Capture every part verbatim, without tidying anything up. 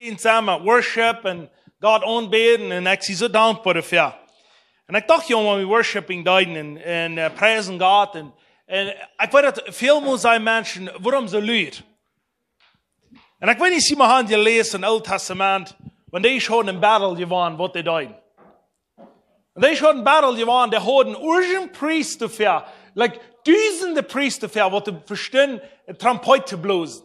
Ensemble worship un Gott aunbäden un ekj sie soo dankboa doafäa. Un ekj docht, jo, wan wie worshiping deeden un, un eh, priesen Gott un, un ekj weet daut väl mol sajen Menschen, wuarom soo lud? Un ekj weet nich, aus jie mol han jeläst em Oolen Tastament, wan dee hauden een battle jewonnen, waut dee deeden. Un dee hauden een battle jewonnen, dee hauden urgent priest doafäa, like, dusende priest doafäa, waut dee vestunden, eene Trompet to blosen.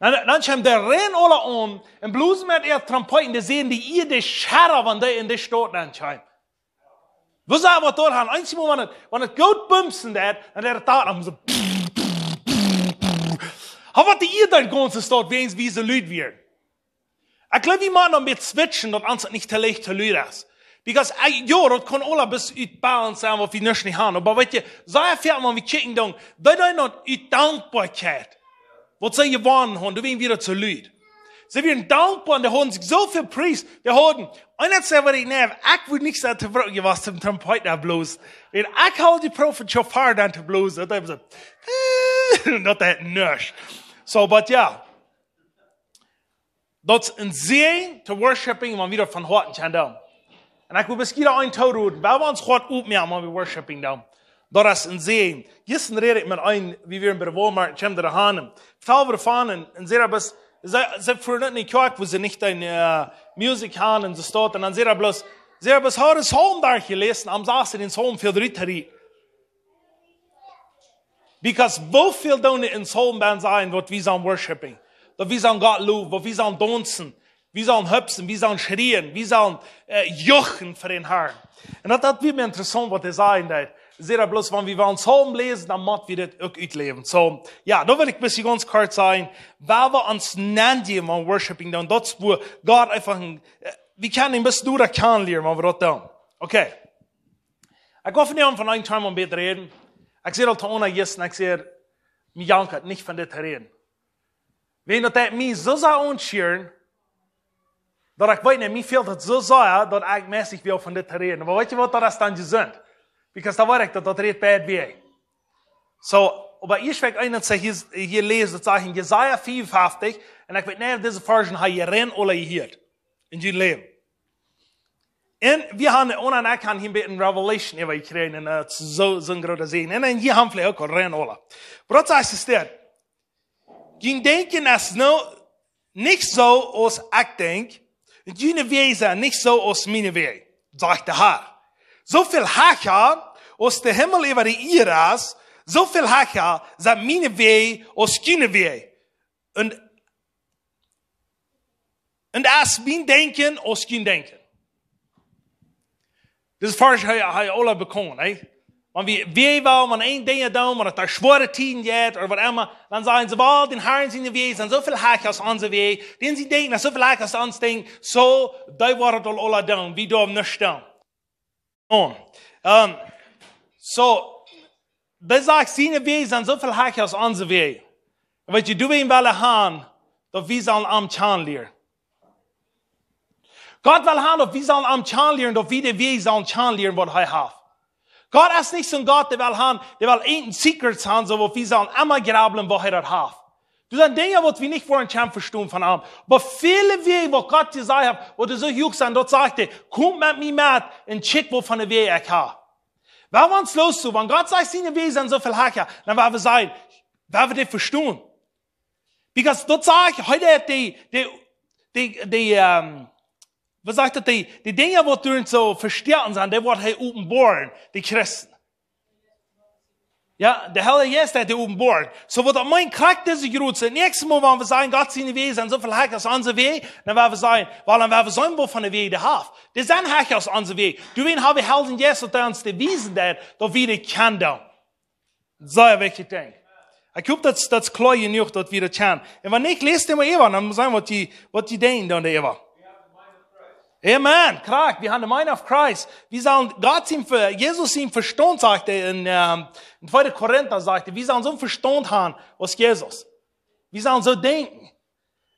Dan, dan kjeemen dee rein aula aun un blosen met äare Trompeten, dee säden, de Ieed schedad, wan dee en de Staut nenkjeemen. Woo sach waut doa aun? Eensjemol, wan et, wan et goot bumsen deed, dan deed et doa aun soo. Oba waut de Ieed de gaunze Staut, wäajens wie soo lud wieren. Ekj jleew, wie motten een bät switchen, daut ons daut nich too leicht too lud es. Because, eh, jo, daut kaun aula bat ut balance sennen, waut wie nuscht nich haben. Oba weetst, soo väl, wan wie kjikjen dan, dee deeden daut ut Dankboakjeit. Waut see jewonnen hauden, doawäajen wia daut soo lud. See wieren dankboa un dee hauden sikj soo väl priest. Dee hauden, un daut es waut ekj, nä, ekj wudd nich soo tofräd jewast toom Trompet to blosen. Un ekj haud jeprooft Schofar dan to blosen. Daut es soo, daut deed nuscht. So, but ja. Daut es een Säajen to worshiping, wan wie daut von Hoaten kjennen doonen. Un ekj well bloos jieda eenen toroden, wan wie ons Hoat opmoaken, wan wie worshiping doonen. Daut es een Säajen. Jistren räd ekj met eenen, wie wieren bie de Walmart, kjeem doa aun. Vetald wie doavon un, un säd, see, see fuaren nich en de Kjoakj, wua see nich de eh, Musik haben un soo waut. Un dan säd hee bloos, säd hee bloos, haud een Psalm doa jeläsen, am sach see dän Psalm väl dree. Because woo väl doonen en Psalm dan sajen, waut wie sellen worshiping, daut wie sellen Gott lowen, waut wie sellen daunzen, wie sellen hupsen, wie sellen schrieen, wie sellen eh, juchen fa dän Harn. Un daut, daut wia mie interessaunt, waut hee sajen deed. Säd hee bloos, wan wie wellen Psalm läsen, dan motten wie dit uk utläwen. So, jo, daut well ekj bloos gaunz kort sajen, wan wie ons nennjäwen, wan worshiping doonen, daut es wua Gott eefach, een, eh, wie kjennen am bloos doa kjanen lieren, wan wie daut doonen. Okay. Ekj wull vondoag von een Thema een bät räden. Ekj säd aul to Anna jistren, ekj säd, mie jankat nich von dit to räden. Wan daut daut mie soo sach aunschieren, daut ekj weet nich, mie fält daut soo sea, daut ekj meist nich well von dit to räden. Oba weetst waut, daut es dan jesunt. Because dan weet ekj daut, daut rät bad wee. So, oba ieescht well ekj eent hia, hia läsen, daut sajcht en Jesaja vea un feftich, un ekj weet nich, auf dise Varsch hab jie rein aula jehieet en jun Läwen. Un wie haben, Anna un ekj haben hia een bät Revelation äwa jekjräajen, un daut es soo, soo een groota Säajen. Un, un jie haben veleicht uk aul rein aula. Oba daut sajcht et doa. Jun Denkjen es nu nich soo aus ekj denkj, un june Wäaj sent nich soo aus miene Wäaj, sajcht de Har. Soo väl hecha aus de Himmel äwa de Ieed es, soo väl hecha sent miene Wäaj aus june Wäaj. Un, un es mien Denkjen aus jun Denkjen. Dise Varsch hab jie, hab jie aula bekaunt, nä? Wan wie, wie wellen, wan een Dinkj doonen, wan et doa schwoare Tieden jeft, ooda waut emma, dan sajen see, well, dän Harn siene Wäaj sent soo väl hecha aus onse Wäaj, dän sien Denkjen es soo väl hecha aus ons Denkjen, so, dee woat et aul aula doonen, wie doonen nuscht doonen. Un, ehm, so, dee sajcht, siene Wäaj sent soo väl hecha aus onse Wäaj. Un weetst, doa well hee haben, daut wie sellen am kjanen lieren. Gott well haben, daut wie sellen am kjanen lieren, daut wie de Wäaj sellen kjanen lieren, waut hee haft. Gott es nich soon Gott, dee well haben, dee well eent secrets haben, soo waut wie sellen emma jrabblen, waut hee daut haft. Doa sent Dinja, waut wie nich woaren kjennen vestonen von am. Oba väle Wäaj, waut Gott jesajcht haft, waut soo huach sent, daut sajcht hee, komt met mie met un kjikjt, waut fa eene Wäaj ekj hab. Wan wie ons loos soo, wan Gott sajcht, siene Wäaj sent soo väl hecha, dan woa wie sajen, woa wie dit vestonen. Because daut sajcht, hee deed de, de, de, de, ehm, waut sajcht daut, de, de Dinja, waut doa soo vestoaken sent, dee woat hee openboaren, de Christen. Jo, de Heilje Jeist deed dee openboaren. So waut daut meent, krakjt dise Jrod, daut näakjste Mol, wan wie sajen, Gott siene Wäaj sent soo väl hecha aus onse Wäaj, dan woa wie sajen, well, dan woa wie seenen, waut fa eene Wäaj hee haft. Dee sent hecha aus onse Wäaj. Doawäajen hab wie Heiljen Jeist, daut hee ons dee wiesen deed, daut wie dee kjanen doonen. Sea wichtich Dinkj. Ekj hop, daut, daut es kloa jenuach, daut wie daut kjanen. Un wan nich, läst dee mol äwa, dan mott seenen, waut jie, waut jie denkjen dan doaräwa. Amen. Krakjt, wie haben de mind of Christ. Wie sellen Gott sien Ve-, Jesus sien Vestaunt, sajcht hee en, ehm, en tweede Korinta, sajcht hee, wie sellen soon Vestaunt haben aus Jesus. Wie sellen soo denkjen.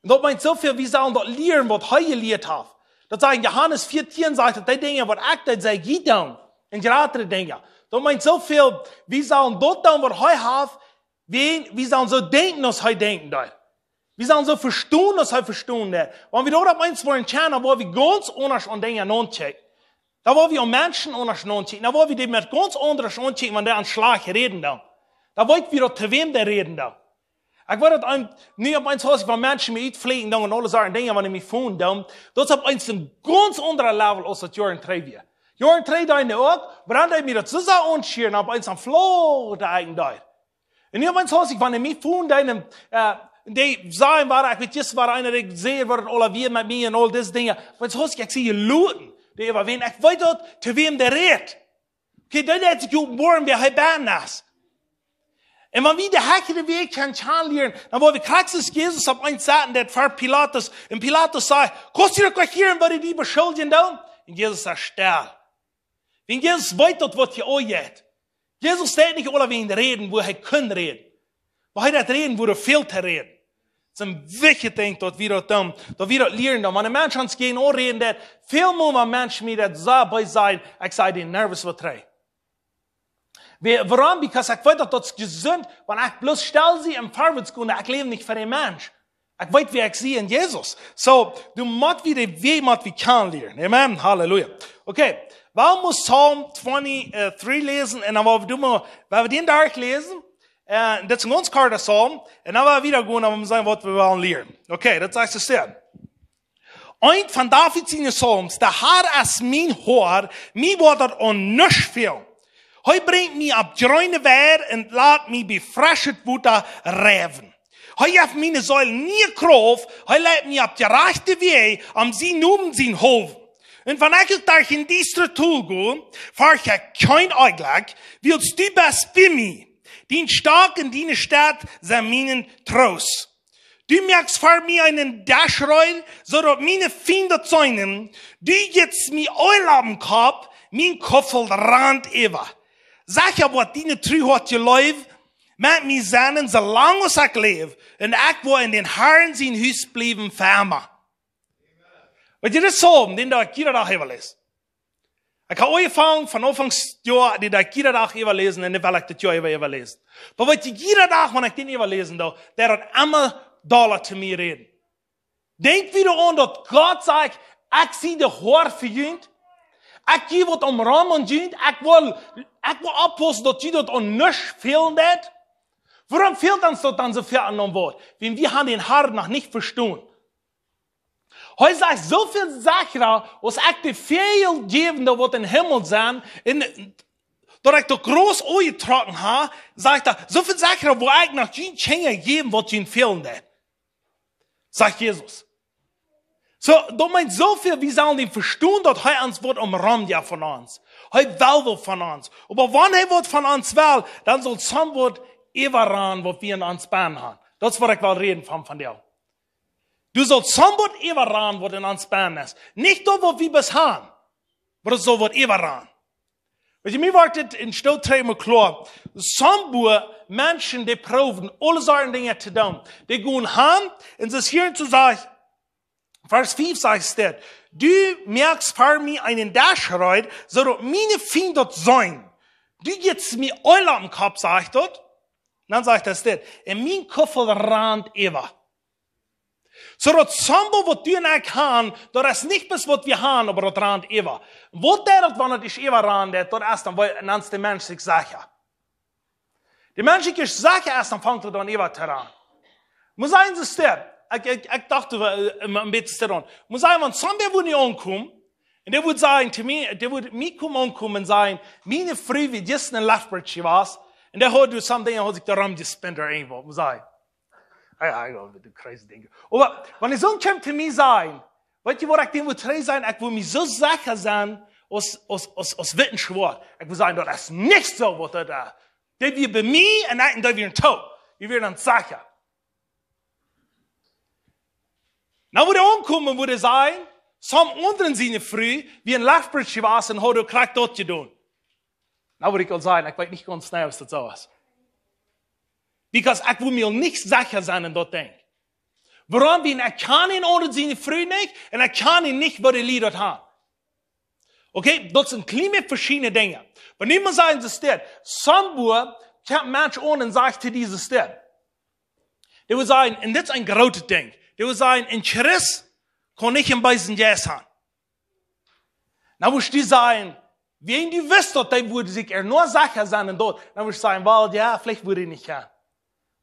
Un daut meent soo väl, wie sellen daut lieren, waut hee jelieet haft. Daut sajcht en Johanes vieetieen, sajcht daut, dee Dinja, waut ekj deed, sell jie doonen. Un jratre Dinja. Daut meent soo väl, wie sellen daut doonen, waut hee haft, wie, wie sellen soo denkjen, aus hee denkjen deed. Wie sellen soo vestonen, aus hee vestonen deit. Wan wie doa opp eemol woaren kjennen, dan woa wie gaunz aundasch aun Dinja aunkjikjen. Dan woa wie aun Menschen aundasch aunkjikjen. Dan woa wie dee met gaunz aundasch aunkjikjen, wan dee ons schlajcht räden doonen. Dan weet wie daut, to wäm dee räden doonen. Ekj weet daut een, nu opp eemol, aus ekj von Menschen mie utflieekjen doonen un aule Sachen, Dinja, wan ekj mie fungen doonen, daut es opp eemol een gaunz aundra Level aus daut Joaren trigj wia. Joaren trigj deed ekj uk, oba dan deed mie daut soo sea aunschieren, opp eemol flog de eigen Deel. Un nu opp eemol, aus ekj von mie fungen doonen, äh, dee sajen wia, ekj weet, jistren wia eena, dee säd, waut et aula wia met mie un aul dise Dinja. Opp eemol, aus ekj, ekj sie jeloten, dee äwa wäm, ekj weet daut, to wäm dee rät. Okay, dan haft sikj jeopenboat, wäa hee bennen es. Un wan wie de Hecht de Welt kjennen kjanen lieren, dan woa wie krakjt soo aus Jesus opp eemol saut, daut ver Pilatus, un Pilatus säd: "Kaust du daut nich hieren, waut dee die beschuljen doonen?" Un Jesus säd: "Stell." Wan Jesus weet daut, waut hee aunjeit. Jesus deed nich aulawäajen räden, wua hee kunn räden. Oba hee deed räden, wua hee väl to räden. Daut es een wichtjet Dinkj, daut wie daut doonen, daut wie daut lieren doonen. Wan een Mensch ons jäajen aunräden deit, väl mea, wan Menschen mie daut soo bie sent, ekj sie dan nervös waut trigj. Wie, wuarom? Because ekj weet daut daut es jesunt, wan ekj bloos stell sie un verwoats go, ekj läw nich fa dän Mensch. Ekj weet, wäa ekj sie en Jesus. So, du motst wie de Welt motst wie kjanen lieren. Amen. Halleluja. Okay, wie motten Psalm twenty-three läsen un dan woa wie, woa wie dän doa läsen. Äh, daut es een gaunz korta Psalm. Un dan woa wie wieda gonen, dan woa wie seenen, waut wie wellen lieren. Okay, daut sajcht soo. Eent von David siene Psalms: "De Herr es mien Hoad, mie woat daut aun nuscht fälen. Hee brinjt mie opp jreene Weid un lat mie bie freschet Wota rusten. Hee jeft miene Seel niee Krauft, hee leit mie opp de rajchte Wäaj, om sienen Nomen sienen haulwen. Un wan ekj uk derch een diestret Tol go, fercht ekj kjeen Onjlekj, wiels du best bie mie. Dien Stock un diene Staff sent mien Troost. Du moakst fa mie eenen Desch reed, soo daut miene Fiend daut seenen. Du jitst mie Eelj oppem Kopp, mien Kuffel rant äwa. Secha woat diene Tru, Herr, jeloft, met mie sennen, soo lang aus ekj läw, un ekj woa en dän Herrn sien Hus bliewen fa emma." Weetst du, dit es soo, dän ekj jieda Dach äwaläs. Ekj hab aunjefongen von Aunfank Joa, dän ekj jieda Dach äwaläs un dän well ekj dit Joa äwa, äwaläsen. Oba weetst du, jieda Dach, wan ekj dän äwaläsen doo, daut woat emma dolla to mie räden. Denkj wada aun daut Gott sajcht: "Ekj sie de Hoad fa junt. Ekj jäw waut om Rom aun junt. Ekj well, ekj well oppaussen daut junt daut aun nuscht fälen deit." Wuarom fält ons daut dan soo väl aun waut? Wiels wie haben dän Herrn noch nich vestonen. Hee sajcht: "Soo väl secha, aus ekj de Väajel jäwen doo, waut em Himmel sent, un daut ekj daut Graus aunjetrocken hab", sajcht hee, "soo väl secha woa ekj noch dee Dinja jäwen, waut junt fälen deit", sajcht Jesus. So, daut meent soo väl, wie sellen dän vestonen, daut hee ons waut om Rom jeft von ons. Hee well waut von ons. Oba wan hee waut von ons well, dan saul soo waut äwarannen, waut wie en ons bennen haben. Daut es, waut ekj well räden von, von die. Du saust soo waut äwarannen, waut en ons bennen es. Nich daut, waut wie bloos haben, oba daut saul waut äwarannen. Weetst du, mie woat dit en Stoot tweemol kloa. Soo waut Menschen, dee proowen aule Sorten Dinja to doonen. Dee gonen han un see hieren to sajen, Varsch fief sajcht et: "Du moakst fa mie eenen Desch reed, soo daut miene Fiend daut seenen. Du jitst mie Eelj oppem Kopp", sajcht daut. Dan sajcht et dit: "Un mien Kuffel rant äwa." Soo daut soo waut, waut du un ekj haben, daut es nich bloos, waut wie haben, oba daut rant äwa. Waut deit daut, wan et es äwarannen deit, daut es dan, woo, dan es de Mensch sikj secha. De Mensch es secha, es dan fangt et dan äwa to rannen. Mott sennen, Sesta, ekj, ekj, ekj docht, äh, een, een bät Sesta aun. Mott sennen, wan soo wäa wudd nu aunkomen, un dee wudd sajen to mie, dee wudd mie komen aunkomen un sajen: "Miene Fru wia jistren en Lethbridge jewast, un dee haud doa soo Dinja, haud sikj doa rom jespinnt ooda irjentwaut", mott sennen. Jo, jo, ekj wudd crazy denkjen. Oba wan dee soo kjemt to mie sajen, weetst du, waut ekj dän wudd trigj sajen? Ekj wudd mie soo secha sennen aus, aus, aus, aus witten Schwoat. Ekj wudd sajen: "Daut es nich soo, waut daut es." Dee wia bie mie un ekj, un dee wia doot. Wie wieren dan secha. Nu wudd hee aunkomen, wudd hee sajen, soo aundren siene Fru wia en Lethbridge jewast un haud uk krakjt daut jedonen. Nu wudd ekj aul sajen, ekj weet nich gaunz jeneiw, aus daut soo es. Because ekj wudd mie aul nich secha sennen en daut Dinkj. Wuarom? Wiels ekj kjan dän aundren siene Fru nich un ekj kjan nich, woo dee Lied daut haben. Okay, daut sent kjliene veschiedne Dinja. Oba nu mott sennen, Sesta, soo waut kjemt een Mensch aun un sajcht to die, Sesta: Dee wudden sajen, un dit es een grootet Dinkj, dee wudden sajen, een Christ kaun nich een beesen Jeist haben. Dan motst du sajen, wan du wist, daut dee wudden sikj ea noch secha sennen un daut, dan motst du sajen, well, jo, veleicht wudd ekj nich gonen.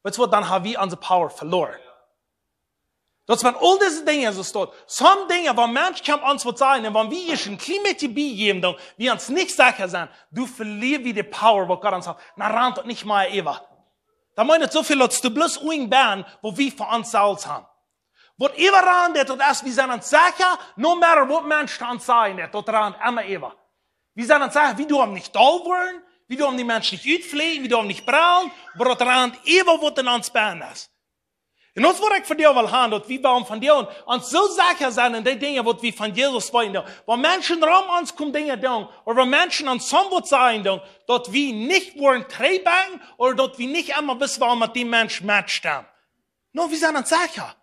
Weetst waut, dan ha wie onse power veloaren. Daut es met aul dise Dinja soo stoakj. Some Dinja, wan Mensch kjemt ons waut sajen, un wan wie ieescht een kjlien bät bie jäwen, dan wie ons nich secha sent, dan velia wie de power, waut Gott ons haft. Dan rant daut nich mea äwa. Dan meent daut soo väl, daut du bloos een best, waut wie fa ons selfst haben. Waut äwa rant, daut es, wie sent ons secha, no matter waut Mensch ons sajen, daut rant emma äwa. Wie sent ons secha, wie doonen nich doll woaren, wie doonen dee Menschen nich utflieejen, wie doonen nich braulen, oba daut rant äwa, waut en ons bennen es. Un daut es waut ekj von die well haben, daut wie wellen von die ons soo secha sennen en dee Dinja, waut wie von Jesus weeten. Wan Menschen rom ons komen Dinja doonen, ooda wan Menschen ons something sajen doonen, daut wie nich woaren trigjbakjen, ooda daut wie nich emma bloos wellen met dee Mensch matchen. No, wie sent ons secha.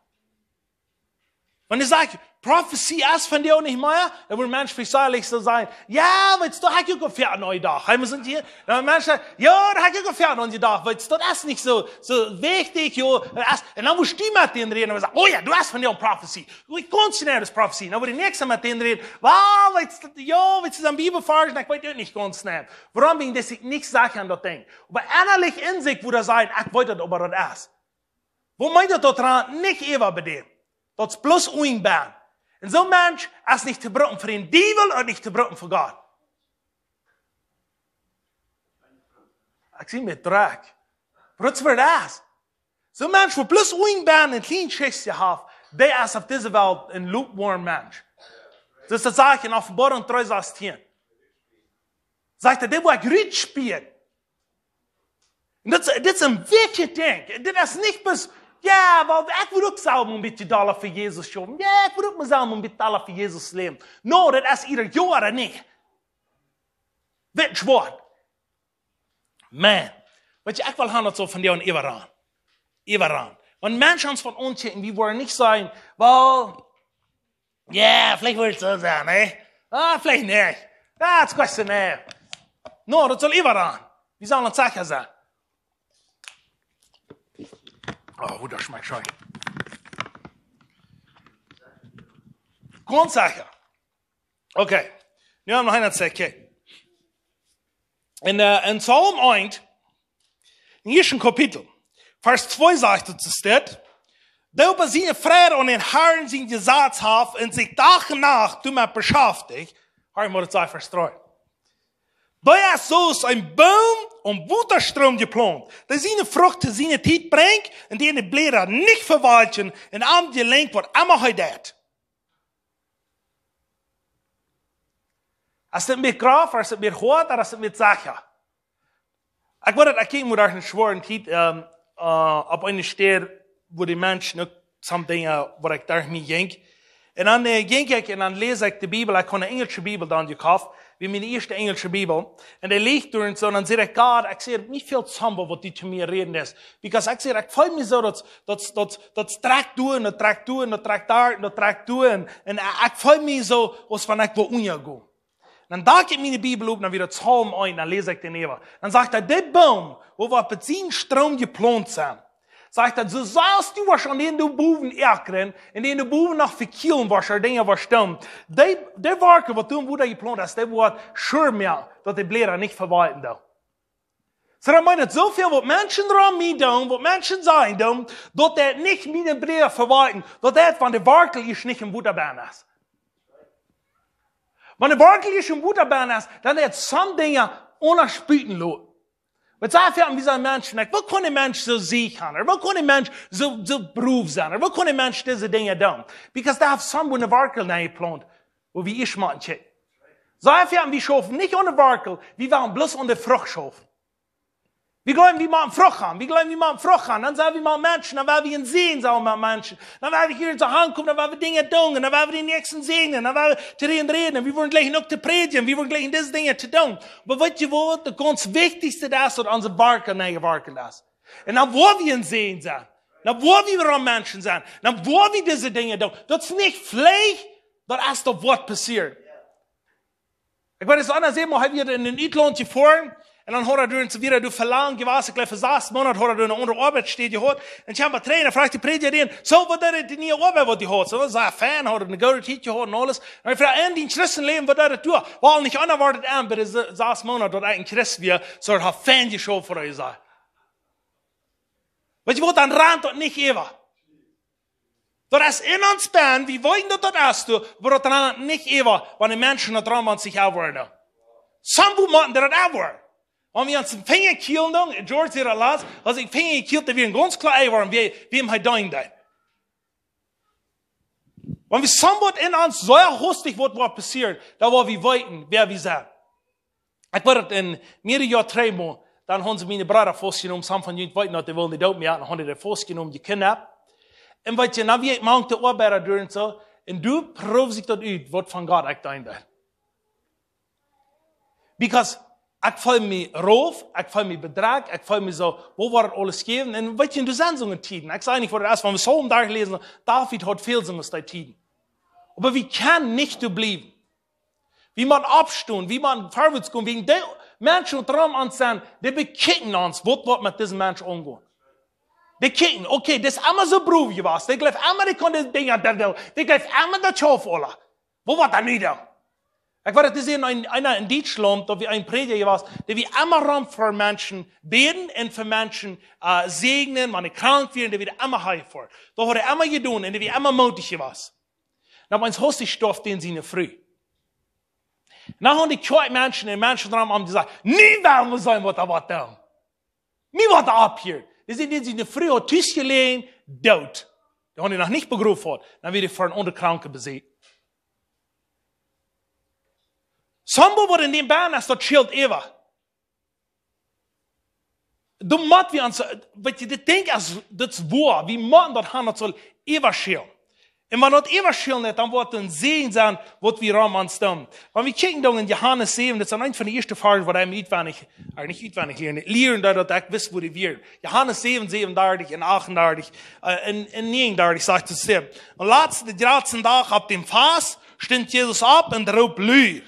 Wan dee sajen, Profetie es von die nich mea, dan wudd een Mensch veleicht soo sajen, jo, weetst du, ha ekj uk aul väl aun jedocht. Hee mott hia, dan een Mensch sajcht, jo, doa ha ekj uk aul väl aun jedocht, weetst du, daut es nich soo, soo wichtich, jo, daut es, un dan motst du met dän räden, un sajen, o jo, daut es von die Profetie. Ekj kaun nich, daut es Profetie. Dan wudd de näakjste met dän räden, well, weetst du, jo, weetst du, soon Bibelvarsch, ekj weet daut nich gaunz nau. Wuarom? Wiels dee sikj nich secha aun daut Dinkj. Oba ennalich en sikj wudd hee sajen, ekj weet daut, oba daut es. Waut meent daut, daut rant nich äwa bie däm? Daut es bloos een best. Un soon Mensch es nich to brucken fa dän Diewel un nich to brucken fa Gott. Ekj sie mie trigj. Daut es waut daut es. Soon Mensch, waut bloos een best, een kjlien Schichtje haft, dee es opp dise Welt een lukewarm Mensch. Soo aus daut sajcht en Openboarunk dree sastieen. Sajcht hee, dee woa ekj rutspien. Un dit, dit es een wichtjet Dinkj. Dit es nich bloos, jo, well, ekj wudd uk selfst een bät dolla fa Jesus schaufen. Jo, ekj wudd uk mau selfst een bät dolla fa Jesus läwen. No, daut es ieescht jo ooda nich. Weetst waut? Man, weetst du, ekj well haben, daut soo von die äwaraunt. Äwaraunt. Wan Menschen ons waut aunkjikjen, wie woaren nich sajen, well, jo, veleicht wudd ekj soo sennen, nä? Ah, veleicht nich. Jo, daut es question, nä? No, daut saul äwaraunt. Wie sellen ons secha sennen. Oh, woo daut schmakjt scheen. Gaunz secha. Okay. Nu haben wie noch een Artikel. En, äh, en Psalm eent, em ieeschten Kapitel, Varsch twee sajcht et, es dit: Dee oba siene Freid aun dän Harn sien Jesaz haft un sikj Dach un Nacht doamet beschäftigt, hia mott et sennen, Varsch dree. Dee es soo aus een Boom aum Wotastroom jeplaunt, dee siene Frucht to siene Tiet brinjt un dee de Bläda nich vewalkjen, un am jelinjt waut emma hee deit. Es dit mea groff, es dit mea hoat, es dit mea secha? Ekj weet daut, ekj jinkj mol derch eene schwoare Tiet, ähm, äh, opp eene Städ, wua de Menschen uk some Dinja, wua ekj derch mie jinkj. Un dan, äh, jinkj ekj un dan läs ekj de Bibel, ekj haud eene enjelsche Bibel dan jekoft, wia miene ieeschte enjelsche Bibel. Un dee leach doa un soo, un dan säd ekj, Gott, ekj säd, mie fält something waut du to mie räden deist. Because ekj säd, ekj feel mie soo, daut, daut, daut, daut trakjt doa un daut trakjt doa un daut trakjt doa un daut trakjt doa un, un ekj feel mie soo, aus wan ekj wull unjagonen. Dan docht ekj miene Bibel op, dan wia daut Psalm eent, dan läs ekj dän äwa. Dan sajcht hee, dee Boom, wua wie met sien Stroom jeplaunt sent, sajcht hee, soo soo aus du woascht aun dän doa bowen äakren, un dän doa bowen noch vekjielen woascht, ooda Dinja woascht doonen, dee, dee Wartel, waut du em Wota jeplaunt hast, dee woat sure moaken, daut de Bläda nich vewalkjen doonen. Soo, dan meent et soo väl, waut Menschen rom mie doonen, waut Menschen sajen doonen, daut dee nich miene Bläda vewalkjen, daut dee, wan de Wartel ieescht nich em Wota bennen es. Wan de Wartel ieescht em Wota bennen es, dan deit et some Dinja aundasch buten loten. Waut saj wie, wie sent Menschen, like, woo kaun een Mensch soo secha sennen? Ooda woo kaun een Mensch soo, soo brow sennen? Ooda woo kaun een Mensch dise Dinja doonen? Because dee haft some, wua de Wartel nenjeplaunt, wua wie ieescht motten kjikjen. Saj wie, wie schaufen nich aun de Wartel, wie wellen bloos aun de Frucht schaufen. Wie jleewen, wie motten Frucht haben. Wie jleewen, wie motten Frucht haben. Dan sent wie mau Menschen, dan woa wie een Säajen sennen met Menschen. Dan woa wie hia en soo aunkomen, dan woa wie Dinja doonen, dan woa wie dän Näakjsten säajnen, dan woa wie to dän räden. Wie woaren jlikj uk to prädjen, wie woaren jlikj dise Dinja to doonen. Oba weetst du waut, daut gaunz wichtichste es, daut onse Wartel nenjewartelt es. Un dan woa wie een Säajen sennen. Dan woa wie rom Menschen sennen. Dan woa wie dise Dinja doonen. Daut es nich veleicht, daut es daut, waut passieren. Ekj weet, es aundasch, emol hab ekj en een Utlaunt jefoaren, Un dan haud hee doa un soo wieda doa velangt jewast, ekj jleew, fa sas Moonat haud hee doa eene aundre Oabeitstäd jehaut. Un kjeem hee trigj un fruach de Prädja am: "Soo, waut es dee niee Oabeit, waut du hast?" Soo, saj hee: "Fein," haud hee eene goode Tiet jehaut un aules. Un hee fruach: "En dien Christenläwen, waut es daut doa?" Wiels nich aundasch wia daut aun bie de sa-, sas Moonat, daut ekj een Christ wia, soo haud hee fein jeschauft fa die, saj. Weetst du waut, dan rant daut nich äwa. Daut es en ons bennen, wie weeten daut daut es, du, oba daut rant nich äwa, wan de Menschen daut rom ons nich äwaren. Some people motten daut äwaren. Wan wie ons een Finja kjielen doonen, George säd daut latst, aus een Finja kjielt, dan wia gaunz kloa äwaren, wäa, wäm hee deenen deed. Wan wie somebody en ons soo hastich waut, waut passieren, dan woa wie weeten, wäa wie sent. Ekj weet daut en mearere Joa trigj, dan hauden see miene Breeda faustjenomen, some von junt weeten daut, dee wullen dee doot moaken, dan hauden see dee faustjenomen, jekidnapt. Un weetst du, dan wia ekj mank de Oabeida doa un soo, un doa proowd ekj daut ut, waut von Gott ekj deenen deed. Because ekj feeld mie rauf, ekj feeld mie bedrekjt, ekj feeld mie soo, waut woat daut aules jäwen? Un weetst du, doa sent soone Tieden. Ekj saj nich, waut daut es, wan wie Psalm doa läsen, David haud väl soone Tieden. Oba wie kjennen nich doa bliewen. Wie motten oppstonen, wie motten verwoats komen, wäajen dee Menschen, waut rom ons sent, dee bekjikjen ons, waut woat met disen Mensch aungonen. Dee kjikjen, okay, dee es emma soo brow jewast, dee jleeft emma, dee kaun dise Dinja doa doonen, dee jleeft emma daut schauft aula. Waut woat daut nu dan? Ekj weet, daut es en, en, eena en Dietschlaunt, doa wia een Prädja jewast, dee wia emma rom fa Menschen bäden un fa Menschen, äh, säajnen, wan dee krank wieren, dee wia emma hia fa. Daut haud hee emma jedonen un dee wia emma moodich jewast. Un opp eemol hastich storf dän siene Fru. Un dan hauden dee Kjoakjmenschen un Menschen rom am jesajcht: "Nu woa wie seenen, waut hee woat doonen. Nu woat hee opphieren." Dee sent, dee siene Fru haud tus jeläajen, doot. Dee hauden dee noch nich begroft jehaut. Dan wia dee fa een aundren Kranken besieekjt. Somebody, waut en dän bennen es, daut schält äwa. Dan motten wie ons, weetst du, dit Dinkj es, daut es woa, wie motten daut haben, daut saul äwaschälen. Un wan daut äwaschälen nich, dan woat een Säajen sennen, waut wie rom ons doonen. Wan wie kjikjen dan en Johanes säwen, daut es dan eent von de ieeschte Varsch, waut ekj utwendich, äh, nich utwendich lieren, lieren, daut, daut ekj wist, woo dee wieren. Johanes säwen, säwenundartich un achtundartich, äh, un, un nieejenundartich sajcht et soo: "Un latst, dän jratsten Dach opp dän Fast, stunt Jesus opp un roopt luid: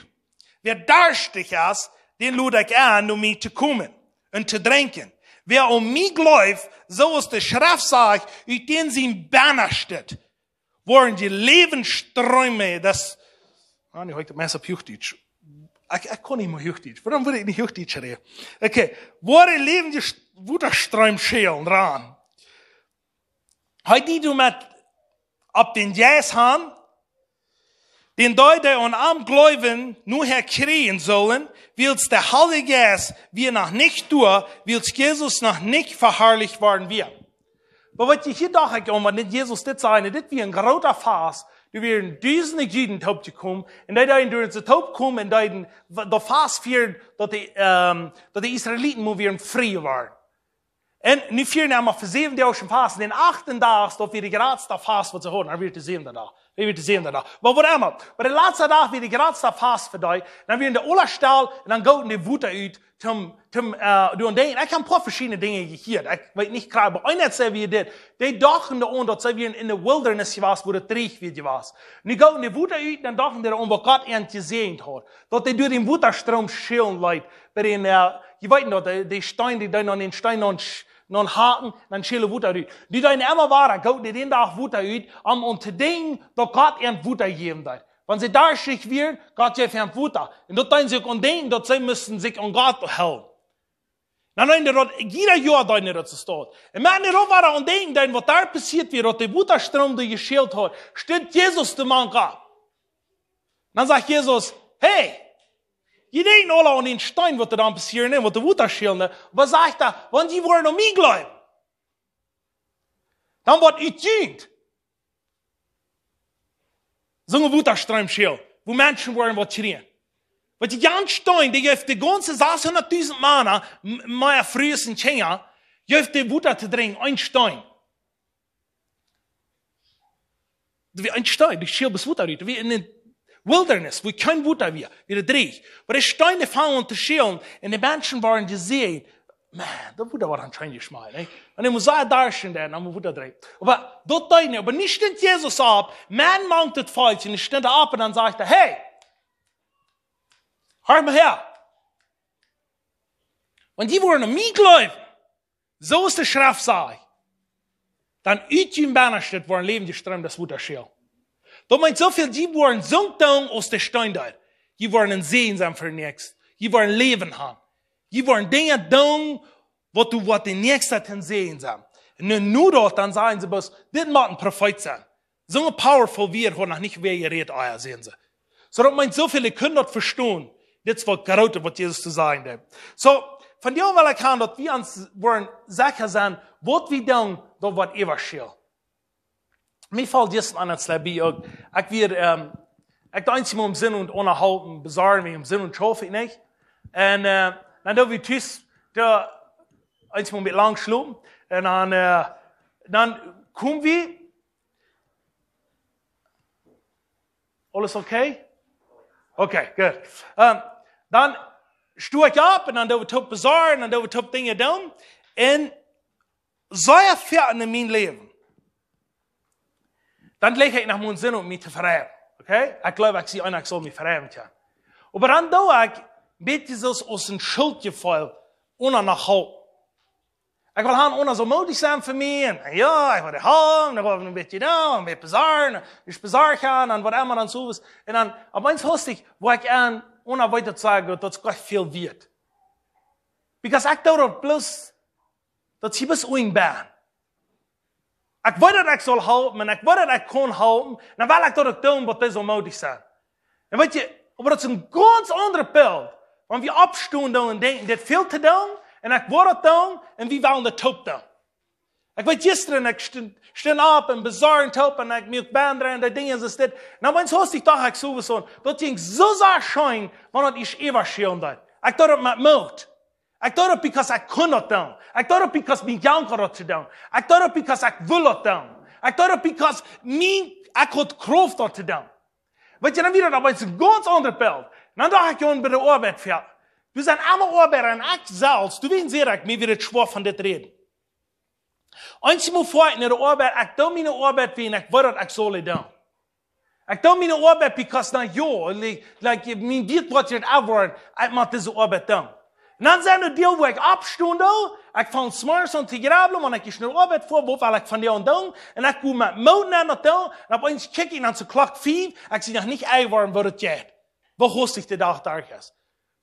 Wäa darstich es, dän lod ekj en, no mie to komen un to drinkjen. Wäa aun mie jleeft, soo aus de Schreft sajcht, ut dän sien Bennastet woaren Läwensstreem." Daut, ah, nu hab ekj daut meist opp Huachdietsch. Ekj, ekj kaun nich mea Huachdietsch. Wuarom well ekj nich Huachdietsch räden? Okay, woaren läwendje St-, Wotastreem schälen ran. Hee, dee doa met opp dän Jeist han, dän dee, dee aun am jleewen, nohäa kjrieen sullen, wiels de Heilje Jeist wia noch nich doa, wiels Jesus noch nich veharlicht worden wia. Oba waut ekj hia docht, ekj, om waut nich Jesus dit säd, dit wia een groota Fast, doa wieren dusende Juden toopjekomen, un dee deeden derch daut Toopkomen, un deeden daut Fast fieren, daut de, ähm, daut de Israeliten mol wieren frie worden. Un nu fieren see mau fa säwen Doag een Fast. Dän achten Dach, daut wia de jratste Fast, waut see hauden. Dan wia de säwende Dach. Dan wia de säwende Dach. Oba waut emma. Oba de latste Dach wia de jratste Fast fa dee. Dan wieren dee aula stell un dan gooten dee Wota ut toom, toom, äh, doonen Dinja. Ekj hab een poa veschiedne Dinja jehieet. Ekj weet nich krakjt, oba eena säd, wia dit. Dee dochten doaraun, daut see wieren en de Wilderness jewast, wua et dreech wia jewast. Nu gooten dee Wota ut, dan dochten dee doaraun, waut Gott an jesäajent haud. Daut dee derch dän Wotastroom schälen leet. Bie dän, äh, jie weeten daut, dee, dee Steen, dee deeden aun dän Steen aun sch-, aunhaken, dan schäl daut Wota rut. Dee deeden emma wada, gooten dee dän Dach Wota ut, om aun to denkjen, daut Gott an Wota jäwen deed. Wan see darstich wieren, Gott jeef an Wota. Un daut deeden see uk aun denkjen, daut see musten sikj aun Gott hoolen. Dan deeden see daut, jieda Joa deeden see daut soo. Un wan see doa wada aun denkjen deeden, waut doa passieet wia, daut de Wotastroom doa jeschält haud, stunt Jesus doa mank opp. Dan sajcht Jesus: "Hey, jie denkjen aula aun dän Steen, waut doa dan passieren, waut de Wota schälen, oba sajcht hee, wan jie woaren aun mie jleewen, dan woat ut junt soon Wotastroom schälen, wua Menschen woaren waut kjrieen." Waut dee gaunz Steen, dee jeef de gaunze sashundatdusent Mana, m-, mea Frues un Kjinja, jeef dee Wota to drinkjen, een Steen. Daut wia een Steen, dee schäld bloos Wota rut. Daut wia en de Wilderness, wua kjeen Wota wia, wia daut dreech. Oba dee Steen, dee fungen aun to schälen, un de Menschen wieren jesäajent. Man, daut Wota wia aunscheinent jeschmakj, nä? Un dee must sea darscht sennen, dan mott Wota drinkjen. Oba daut deed nich, oba nu stunt Jesus opp, mank mank daut Volkj, un hee stunt opp un dan sajcht hee: "Hey, horcht mol häa. Wan jie woaren aun mie jleewen, soo aus de Schreft sajcht, dan ut jun Bennastet woaren läwendje Stroom daut Wota schälen. Daut meent soo väl, jie woaren soo doonen aus de Steen deed. Jie woaren een Säajen sennen fa de Näakjste. Jie woaren Läwen haben. Jie woaren Dinja doonen, waut du, waut de Näakjste een Säajen sennen. Un nu, nu daut, dan sajen see bloos, dit mott een Profeet sennen. Soone powerful Wieed haud noch nich wäa jerät, ah jo, sajen see. Soo, daut meent soo väl, jie kjennen daut vestonen. Dit es waut Grootet, waut Jesus to sajen haft. Soo, vondoag well ekj haben, daut wie ons woaren secha sennen, waut wie doonen, daut woat äwaschälen. Mie foll jistren aun, daut es bie uk. Ekj wia, ähm, ekj deed eenjemol em Sinn un unjahalpen, besorjen wie em Sinn un schaufen, nich? Un, äh, dan deed wie tus, doa eenjemol met lang schlopen. Un dan, äh, dan kjeem wie, aules okay? Okay, good. Ähm, dan stunt ekj opp un dan deed wie toop besorjen, dan deed wie toop Dinja doonen. Un soo es et en mien Läwen. Dan jleich ekj noch mol em Sinn om mie to vefreien. Okay? Ekj jleew, ekj sie eena, ekj saul mie vefreien kjennen. Oba dan deed ekj, bät Jesus aus een Schuldjefeel unja noch hoolen. Ekj well haben, unja soo mootich sennen fa mie. Un jo, ekj woa haben, dan woa ekj een bät doa, een bät besorjen, een bät besorjen, un waut emma dan soo es. Un dan, opp eemol wist ekj, woo ekj aun, unja weet daut sajen, daut es goanich väl wieet. Because ekj deed daut bloos, daut see bloos unja bie. Ekj weet daut ekj saul halpen, un ekj weet daut ekj kaun halpen, dan well ekj daut uk doonen, waut dee soo mootich sent. Un weet jie, oba daut es een gaunz aundret Bilt, wan wie oppstonen doonen un denkjen, dit väl to doonen, un ekj woa daut doonen, un wie wellen daut toop doonen. Ekj weet, jistren, ekj stunt, stunt opp un besorjen toop, un ekj muak Band rein, dee Dinja, soo es dit. Na, mien Hoat, ekj docht, ekj soo waut, daut jinkj soo sea scheen, wan daut es äwaschälen daut. Ekj deed daut met Moot. Ekj deed daut because ekj kunn daut doonen. Ekj deed daut because mien Janka daut to doonen. Ekj deed daut because ekj wull daut doonen. Ekj deed daut because mien, ekj haud Krauft daut to doonen. Weet jie, dan wia daut opp eemol een gaunz aundret Bilt. Dan docht ekj, jo, bie de Oabeit, jo. Doa sent aule Oabeida un ekj selfst, doa wia ekj, mie wia daut schwoa von dit räden. Eenjemol foa ekj no de Oabeit, ekj doo miene Oabeit wiels ekj weet daut ekj saul doonen. Ekj doo miene Oabeit because, na jo, like, like, mien Diet woat hia aufwoaren, ekj mott dise Oabeit doonen. Un dan sent doa Doag, wua ekj oppstonen doo, ekj fang zemorjes aun to jrebblen, wan ekj no de Oabeit foa, waut well ekj vondoag doonen? Un ekj go met Moot no daut doonen, un opp eemol kjikj ekj no de Klock fief, ekj sie noch nich enjewoaren, woo daut jeit. Woo hastich de Dach derch es.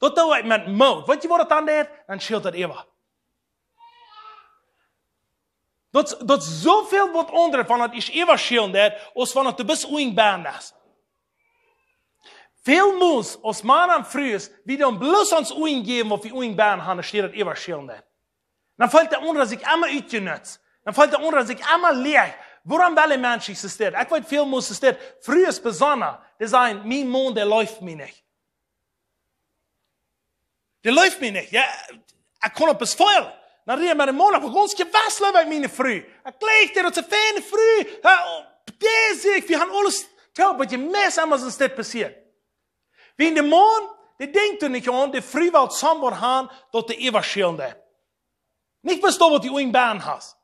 Daut doo ekj met Moot. Weet jie, waut daut dan deit? Dan schält daut äwa. Daut, daut es soo väl waut aundret, wan daut es äwaschälen deit, aus wan daut doa bloos unja bie es. Väl mol, aus Mana un Frues, wie doonen bloos ons unjäwen, waut wie unja bie haben, dan steit daut äwaschälen deit. Dan feelt de aundra sikj emma utjenutzt. Dan feelt de aundra sikj emma leeg. Wuarom well een Mensch sikj soo steit? Ekj weet, väl mol soo steit, Frues besonda, dee sajen, mien Maun, dee leeft mie nich. Dee leeft mie nich. Jo, ekj kaun opp es feel. Dan räd ekj met dän Maun, oba gaunz jewess leew ekj miene Fru. Ekj jlikj dee, daut es eene feine Fru. Jo, dee, see ekj, wie haben aules toop, oba jie motten emma seenen, daut passieet. Wiels de Maun, dee denkjt doa nich aun, de Fru well somebody haben, daut dee äwaschälen deit. Nich bloos daut, waut du unja bie hast.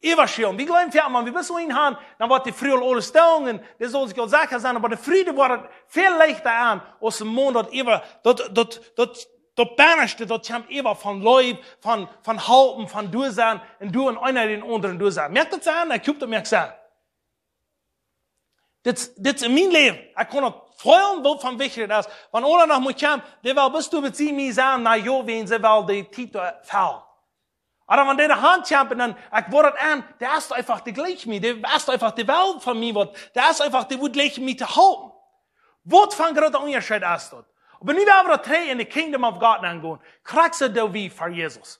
Äwaschälen. Wie jleewen, jo, Mana, wie bloos unja haben, dan woat de Fru aul aules doonen, un dee saul sikj aul secha sennen, oba de Fru, dee woat väl leichta aun, aus een Maun daut äwa, daut, daut, daut, daut Bennaschte, daut kjemt äwa von Leew, von, von halpen, von doa sennen, un doa eena dän aundren doa sennen. Moakt daut Senn? Ekj hop, daut moakt Senn. Dit, dit es en mien Läwen. Ekj kaun daut feelen, woo von wichtich daut es. Wan eena no mie kjemt, dee well bloos met mie sennen, na jo, wiels see well de Tiet, äh, fellen. Oba wan dee de Haunt kjemt un dan, ekj woa daut aun, dee es eefach, dee jlikjt mie, dee es eefach, dee well von mie waut, dee es eefach, dee wudd jleichen mie to halpen. Waut fa een groota Unjascheet es daut? Oba nu woa wie daut trigj en de Kingdom of God aungonen. Krakjt soo doo wie fa Jesus.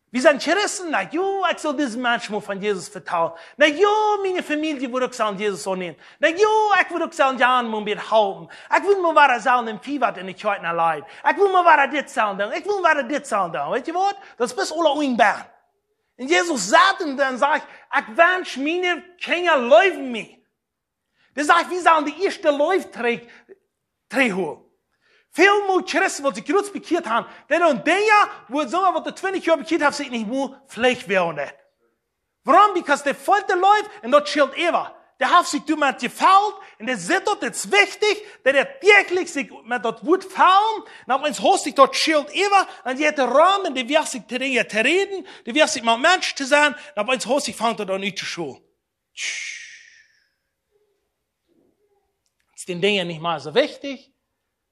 Wie sent Christen, na jo, ekj saul disen Mensch mol von Jesus vetalen. Na jo, miene Famielje wudd uk sellen Jesus aunnämen. Na jo, ekj wudd uk sellen Jan mol een bät halpen. Ekj wudd mol wada sellen een Fiewa en de Kjoakj no leiden. Ekj wudd mol wada dit sellen doonen. Ekj wudd wada dit sellen doonen. Weet jie waut? Daut es bloos aula unja bie. Un Jesus sajcht un dan sajcht, ekj wensch, miene Kjinja leewen mie. Dee sajcht, wie sellen de ieeschte Leew trigj, trigjholen. Väl mol Christen, waut sikj jrod bekjieet haben, dee doonen Dinja, wua soo waut de twintich Joa bekjieet haft, sikj nich mea veleicht woaren deit. Wuarom? Because dee feelt de Leew un daut schält äwa. Dee haft sikj doamet jefelt un dee sitt daut, dit es wichtich, daut hee werkjlich sikj met daut Wuat felt. Un opp eemol haft sikj daut Schilt äwa un dee haft rom un dee wia sikj to Dinja to räden, dee wia sikj met Menschen to sennen. Un opp eemol haft sikj fangt daut aun uttoschaulen. Daut es dän Dinja nich mea soo wichtich.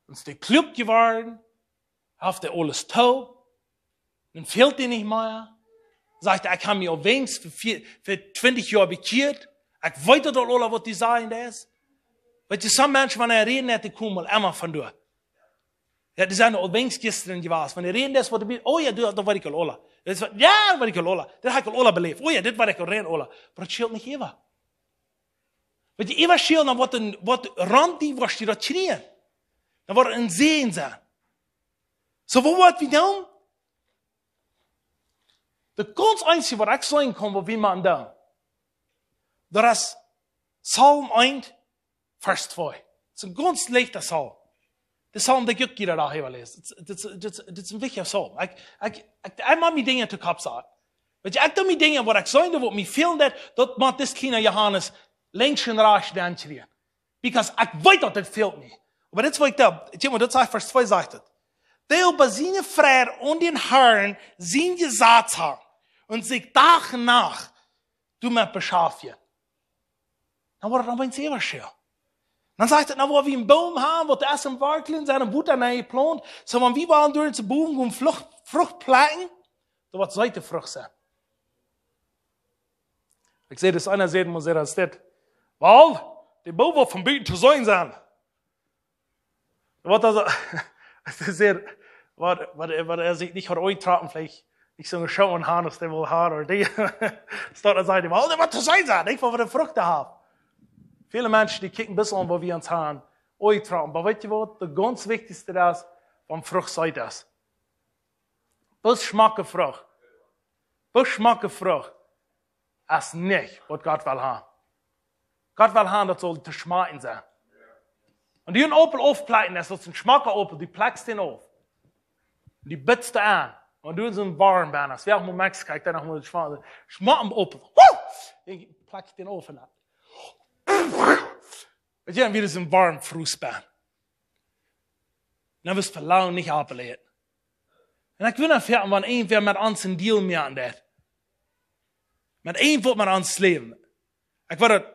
Un es dee kluak jeworden. Haft hee aules too. Dan fält hee nich mea. Sajcht hee: "Ekj hab mie aul weens fa, fa twintich Joa bekjieet. Ekj weet daut aul, aula waut dee sajen es." Weetst, sommje Menschen, wan see räden, dee komen aul emma von doa. Jo, dee sent aul weens jistren jewast. Wan see räden, daut waut dee, oh jo, daut, daut weet ekj aul, aula. Daut es waut, jo, daut weet ekj aul, aula. Daut hab ekj aul, aula beläft. Oh jo, dit weet ekj aul rein, aula. Oba daut schilt nich äwa. Weetst, äwa schilt, dan woat een, woat rom die, woascht du daut kjrieen. Dan woat een Säajen sennen. Soo, waut woa wie doonen? Daut gaunz eensje waut ekj sajen kaun, waut wie motten doonen, daut es Psalm eent, Varsch twee. Daut es een gaunz leichta Psalm. De Psalm, dee ekj uk jieda Dach äwa läs. Daut, daut, daut, daut es een wichtja Psalm. Ekj, ekj, ekj, ekj mott mie Dinja to Kopp saten. Weetst, ekj doo mie Dinja, waut ekj saj, waut mie fält, daut, daut mott dis kjliena Johanes lenkj un rajchts dan kjrieen. Because ekj weet daut dit fält mie. Oba dit es waut ekj doo. Kjikj mol, daut sajcht, Varsch twee sajcht et: "Dee oba siene Freid aun dän Harn sien Jesaz han un sikj Dach un Nacht doamet beschaftjen." Dan woat et opp eemol äwa schilt. Dan sajcht et, na, woo wie een Boom han, waut es em Wartlen, sent em Wota nenjeplaunt. Soo, wan wie wellen derch dän Boom gonen Frucht, Frucht plekjen, daut woat seete Frucht sennen. Ekj säd, daut eena säd, mott sajen, es dit: "Well, de Boom woat von buten to seenen sennen." Waut daut, es dit, waut, waut, waut hee sikj nich haud utjetrocken, veleicht nich soone Schoh aun haud, aus hee wull han, ooda dee, es daut, hee säd, well, dee woat to seenen sennen, nich, waut fa Frucht dee haft. Väle Menschen, dee kjikjen bloos aun, waut wie aun han utjetrocken. Oba weetst waut? Daut gaunz wichtichste es, waut Frucht seet es. Bloos schmocke Frucht. Bloos schmocke Frucht es nich, waut Gott well han. Gott well han, daut saul to schmakjen sennen. Un dee een Aupel aufplekjen, daut es een schmocka Aupel, dee plekjst dän auf. Dee bitst du aun. Un dee es een Worm bie, aus wie uk mol Mexiko, ekj denkj noch mol, schma-, schmocka Aupel. Woo! Dee plekjst dän auf un dan, weetst, woo een Worm fruts bie. Dan woascht velangen nich oppläten. Un ekj well dan froagen, wan irjentwäa met ons een Deal moaken deit. Met irjentwäa met ons Läwen. Ekj weet daut,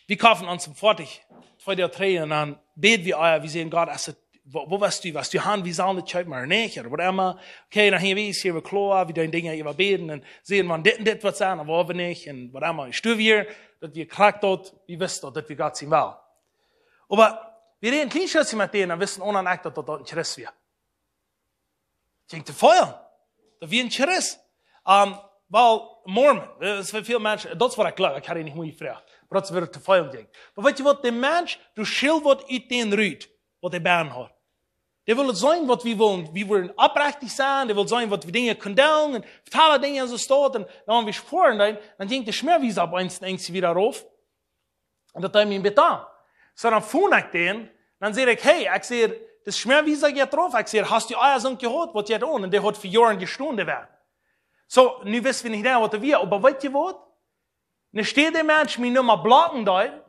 wie koften ons een Foatich, twee Doag trigj, un dan bäd wie, ah jo, wie säden, Gott, es et, woo, woo woascht du, woascht du han, wie sellen daut kjeepen, ooda nich, ooda whatever. Okay, dan hia wie, es hia kloa, wie doonen Dinja äwa bäden un sajen, wan dit un dit woat sennen, ooda woa wie nich, un whatever. Ekj stuw hia, daut wie krakjt daut, wie wisten daut, daut wie Gott sien Wellen. Oba wie räden een kjlien Stootje met dän, dan wisten Anna un ekj, daut daut een Christ wia. Ekj denkj, to fäl. Daut wia een Christ. Ähm, well, Mormon, daut es fa väl Menschen, daut es waut ekj jleew, ekj haud nich mea jefroacht. Oba daut es waut to fäl, denkj. Oba weetst waut, de Mensch, dee schilt waut ut dän rut, waut hee bie haud. Dee wull seenen, waut wie wullen, wie wullen oprechtich sennen, dee wull seenen, waut wie Dinja kunnen doonen, un vetalen Dinja un soo waut, un dan, wan wie spoaren, dan, dan jinkj de Schmäawieser opp eemol wada rauf. Un daut deed mie een bät aun. Soo, dan funk ekj dän, dan säd ekj, hey, ekj säd, de Schmäawieser jeit rauf, ekj säd, hast du Eier soo jehaut, waut jeit aun? Un dee haud fa Joaren jestonen, dee wia. Soo, nu wist wie nich mea, waut hee wia, oba weetst waut? Nu steit de Mensch, mien Numma blocken doa,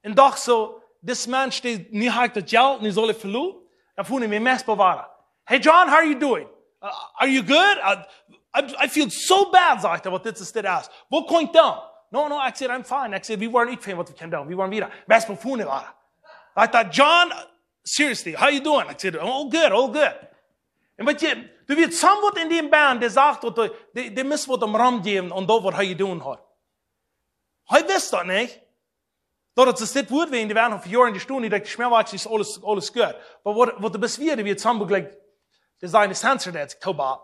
un docht soo, dis Mensch, dee, nu hab ekj daut Jelt, nu saul ekj veloten. Dan funk ekj mie meist bewoaren. "Hey John, how are you doing? Uh, are you good? Uh, I, I feel so bad," sajcht hee, waut dit es, dit es. "Woo kaun ekj doonen?" "No, no," ekj säd, "I'm fine." Ekj säd, "Wie woaren nich finjen, waut wie kjennen doonen. Wie woaren wieda." Meist bewoaren woaren. Ekj docht, "John, seriously, how you doing?" Ekj säd, "All good, all good." Un weetst, doa wia somebody en dee Band, dee sach daut, dee, dee, dee must waut aum Rum jäwen, un daut waut hee jedonen haud. Hee wist daut nich. Daut et dit Wuat wia, dee wieren fa Joaren jestonen, dee daut Schmäawieser es aules, aules goot. Oba waut, waut doa bloos wia, dee wia somebody, like, dee sent de Sensor, daut es too bad.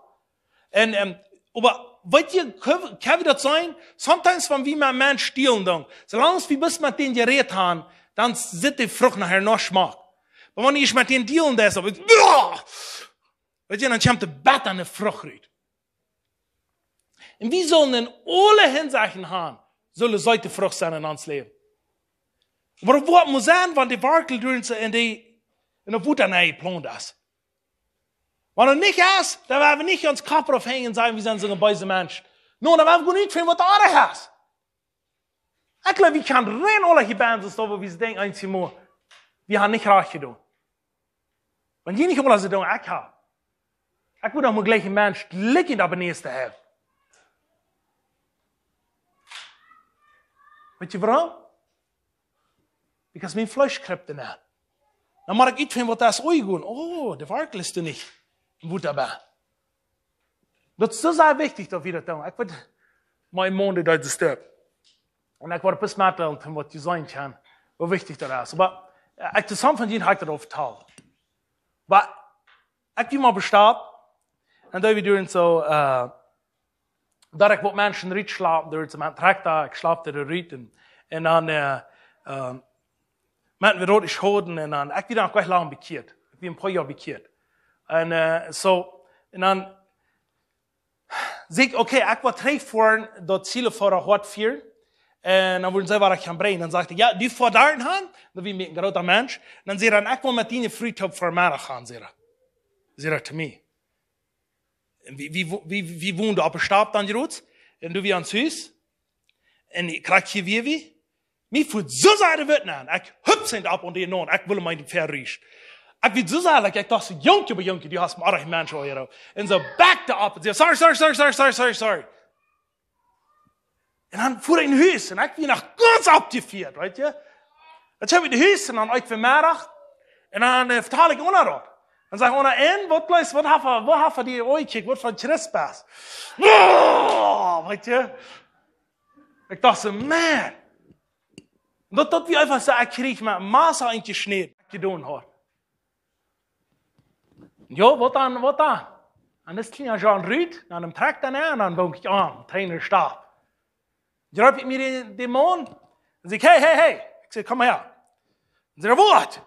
Un, ähm, oba weetst, kaun, kaun wie daut seenen? Sometimes, wan wie met Menschen dealen doonen, soo lang aus wie bloos met dän jerät han, dan sitt de Frucht nohäa noch schmock. Oba wan du met dän dealen deist, oba, weetst, dan kjemt de bettre Frucht rut. Un wie sellen en aule Hinsechten han, saul seete Frucht sennen en ons Läwen. Oba daut woat mol sennen, wan de Wartel derch en dee, en daut Wota nenjeplaunt es. Wan daut nich es, dan woa wie nich ons Kopp rauf henjen un sajen, wie sent soone beese Menschen. No, dan woa wie goanich finjen, waut doa es. Klar, wie kjennen rein aule hia bie ons, daut wie denkjen, eenjemol, wie haben nich rajcht jedonen. Wan jie nich aule soo doonen, ekj hab. Ekj wudd noch mol jlikj een Mensch jlikj en de Beneeste haben. Weetst du wuarom? Because mien Fleesch kjript doa nenn. Dan mott ekj utfinjen, waut daut es, ui, goot. Oh, de Wartel es doa nich. Waut doabie. Daut es soo sea wichtich, daut wie daut doonen. Ekj weet, mien Maun, dee deed daut. Un ekj wull bloos metdeelen, waut jie seenen kjennen, woo wichtich daut es. Oba, äh, ekj, to some von junt hab ekj daut aul vetalt. Oba ekj wia mol bestaut. Un doa wia daut soo, äh, daut ekj waut Menschen rutschlapd, doa wia soo een Trakta, ekj schlapd doa rut. Un, un dan, äh, äh, Menschen wia doa, ekj hoolen, un dan, ekj wia noch nich lang bekjieet. Ekj wia een poa Joa bekjieet. Un, äh, soo, un dan, säd ekj, okay, ekj wull trigj foaren daut Zielefoda Hoat fieren. Un dan wudden see waut ekj kunn brinjen. Dan säd ekj, jo, du foa doa han. Dan wia ekj een groota Mensch. Un dan säd hee, ekj well met die Fru toop Vemeddach gonen, säd hee. Säd hee to mie. Un wie, wie, wie, wie wonden opp de Stap dan, Jeroen? Un du wia aun Hus? Un ekj kjrieech hia wea, wea? Mie foll soo sea de Wut aun. Ekj hupst opp un dee aun. Ekj wull mie de Fäa riesch. Ekj wia soo sea, like, ekj docht soo, Jung, Jung, Jung, du hast mie een Mensch, oh, hero. Un soo backed opp un säd, sorry, sorry, sorry. Un dan fua ekj no Hus un ekj wia noch gaunz oppjefieet, weetst du? Dan kjeem ekj no Hus un dan ekj Vemeddach. Un dan, äh, vetald ekj Ona daut. Dan säd Ona, un, waut bleef, waut haft, waut haft die ooit jekjikjt, waut fa een Christ best? Oh, weetst du? Ekj docht soo, man. Daut, daut wia eefach soo, ekj kjrieech met Massa enjeschnäden, waut ekj jedonen haud. Jo, waut dan, waut dan? Un dis kjliena John rut, dan em Trakta nenn, un dan wunk ekj aun, Trainer stop. Dreef ekj mie dän, dän Maun, un säd, hey, hey, hey. Ekj säd, komm häa. Un säd, waut?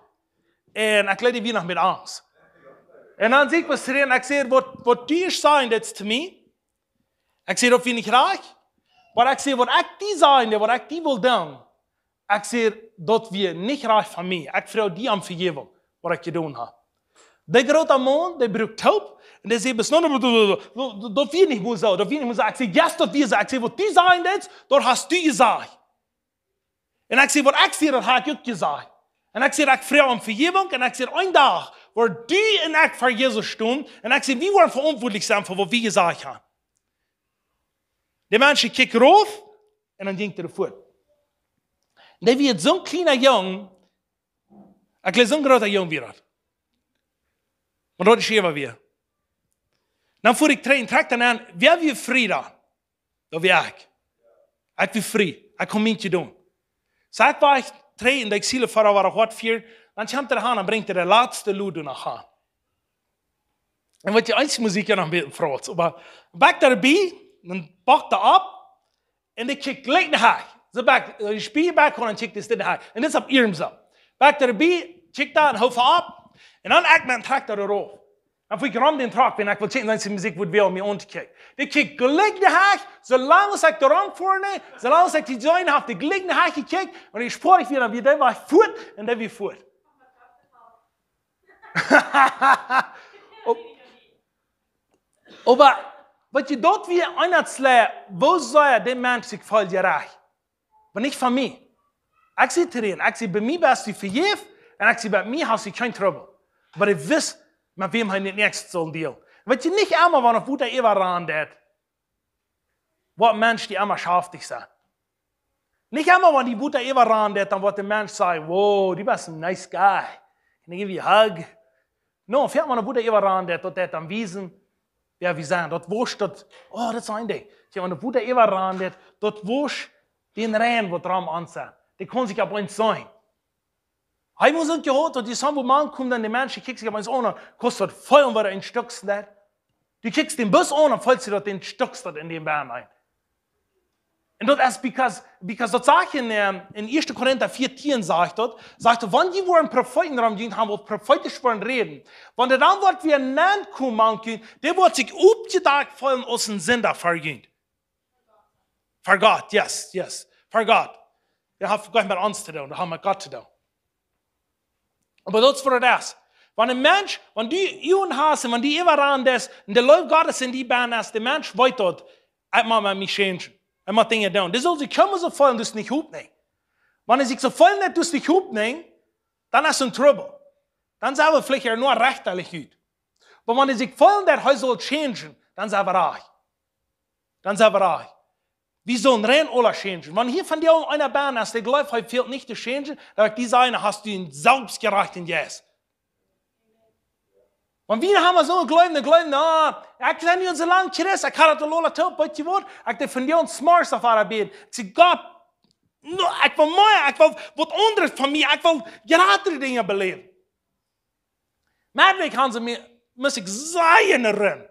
Un ekj leet wea noch met Angst. Un dan säd ekj waut to dän, ekj säd, waut, waut du sajen deedst to mie, ekj säd, daut wia nich rajcht. Oba ekj säd, waut ekj die sajen deed, waut ekj die wull doonen. Ekj säd, daut wia nich rajcht von mie. Ekj froag die om Vejäwunk, waut ekj jedonen hab. De groota Maun, dee bruak toop. Un dee säd, best no, daut wia nich mol soo, daut wia nich mol soo. Ekj säd, yes, daut wia soo. Ekj säd, waut du sajen deedst, daut hast du jesajcht. Un ekj säd, waut ekj säd, daut haud ekj uk jesajcht. Un ekj säd, ekj froag om Vejäwunk. Un ekj säd, een Dach woa du un ekj ver Jesus stonen. Un ekj säd, wie woaren veauntwuatlich sennen fa waut wie jesajcht haben. De Mensch kjikjt rauf un dan jinkj hee fuat. Un dee wia soon kjliena Jung, ekj jleew soon groota Jung wia daut. Oba daut es hia waut wia. Dan fua ekj trigj, trigj dan aun, wäa wia frie dan? Daut wia ekj. Ekj wia frie. Ekj kunn mie doonen. Soo ekj wia trigj un ekj Zielefoda Hoat fieren, dan kjemt hee han un brinjt de latste Load noch han. Un waut je eent Musikj jo noch een bät frots, oba back doabie, dan backt hee opp, un dee kjikjt jlikj no Hus. Soo back, äh, dee Spieejel back, un dan kjikjt hee no Hus. Un dit es opp iernst soo. Back doabie, kjikjt hee un hoof opp. Un dan ekj met een Trakta doarauf. Dan fua ekj rom dän Trakta, wan ekj wull kjikjen, sien Musikj wudd wea aun mie auntookjikjen. Dee kjikjt jlikj no Hus, soo lang aus ekj doarom fua, nä, soo lang aus ekj dee jeseenen hab, dee jlikj no Hus jekjikjt, un ekj spoa ekj wea, dan wia dee wajch fuat, un dee wia fuat. Oba, oba, waut je daut wia, eena saj, woo saul dee Mensch sikj feelen jerajcht? Oba nich von mie. Ekj säd to dän, ekj säd, bie mie best du vejäft, un ekj säd, bie mie hast du kjeen Trubbel. Oba ekj wist, met wäm hee nich näakjst sull dealen. Weetst du, nich emma, wan daut Wota äwarannen deit, woat een Mensch die emma schaftich sennen. Nich emma, wan daut Wota äwarannen deit, dan woat de Mensch sajen, wow, du best een nice guy. Can I give you a hug? No, foaken wan daut Wota äwarannen deit, daut deit dan wiesen, wäa wie sent. Daut woat daut, oh, daut es een Dinkj. Tja, wan daut Wota äwarannen deit, daut woat dän rein waut rom aun sent. Dee kaun sikj opp eent seenen. Hee mott uk jehaut, daut dee soo, wua maun kjemt, dan de Menschen kjikjen sikj opp eent aun, dan kaust daut feelen, woo daut een Stekj steit. Du kjikjst dän bloos aun, dan feelst du daut een Stekj steit en dän Been aun. Un daut es because, because daut sajcht en, ähm, en Ieeschte Korinta vieetieen sajcht daut, sajcht daut, wan jie woaren Profeeten rom junt haben, waut profeetisch woaren räden, wan dee dan woat wada nenkomen mank junt, dee woat sikj oppjedakjt feelen aus een Sinda ver junt. Ver Gott, yes, yes. Ver Gott. Daut haft nuscht met ons to doonen, daut haft met Gott to doonen. Oba daut es waut daut es. Wan een Mensch, wan du Uagen hast un wan du äwarannen deist, un de Leew Gottes en die best, de Mensch weet daut, ekj mott met mie changen. Ekj mott Dinja doonen. Dee saul sikj kjemmen soo feelen, daut es nich goot, nä. Wan hee sikj soo väl nich derch de Grupp nich, dan es hee en Trubbel. Dan sent wie veleicht noch rechterlich goot. Oba wan hee sikj väl nich, hee saul changen, dan sent wie rajcht. Dan sent wie rajcht. Wie sellen rein aula changen. Wan hia vondoag eena bie es, dee jleeft, hee fält nich to changen, dan well ekj die sajen, hast du een selfstjerajchten Jeist. Wan wie haben soo jleewen, jleewen, ah, ekj sie nu soo lang Christ, ekj hab daut aul aula toop, weetst du waut? Ekj deed vondoag zemorjes opp äare bäden. Ekj säd, Gott, no, ekj well mea, ekj well waut aundret von mie, ekj well jratre Dinja beläwen. Met mie haben see mie, must ekj sajen, rin.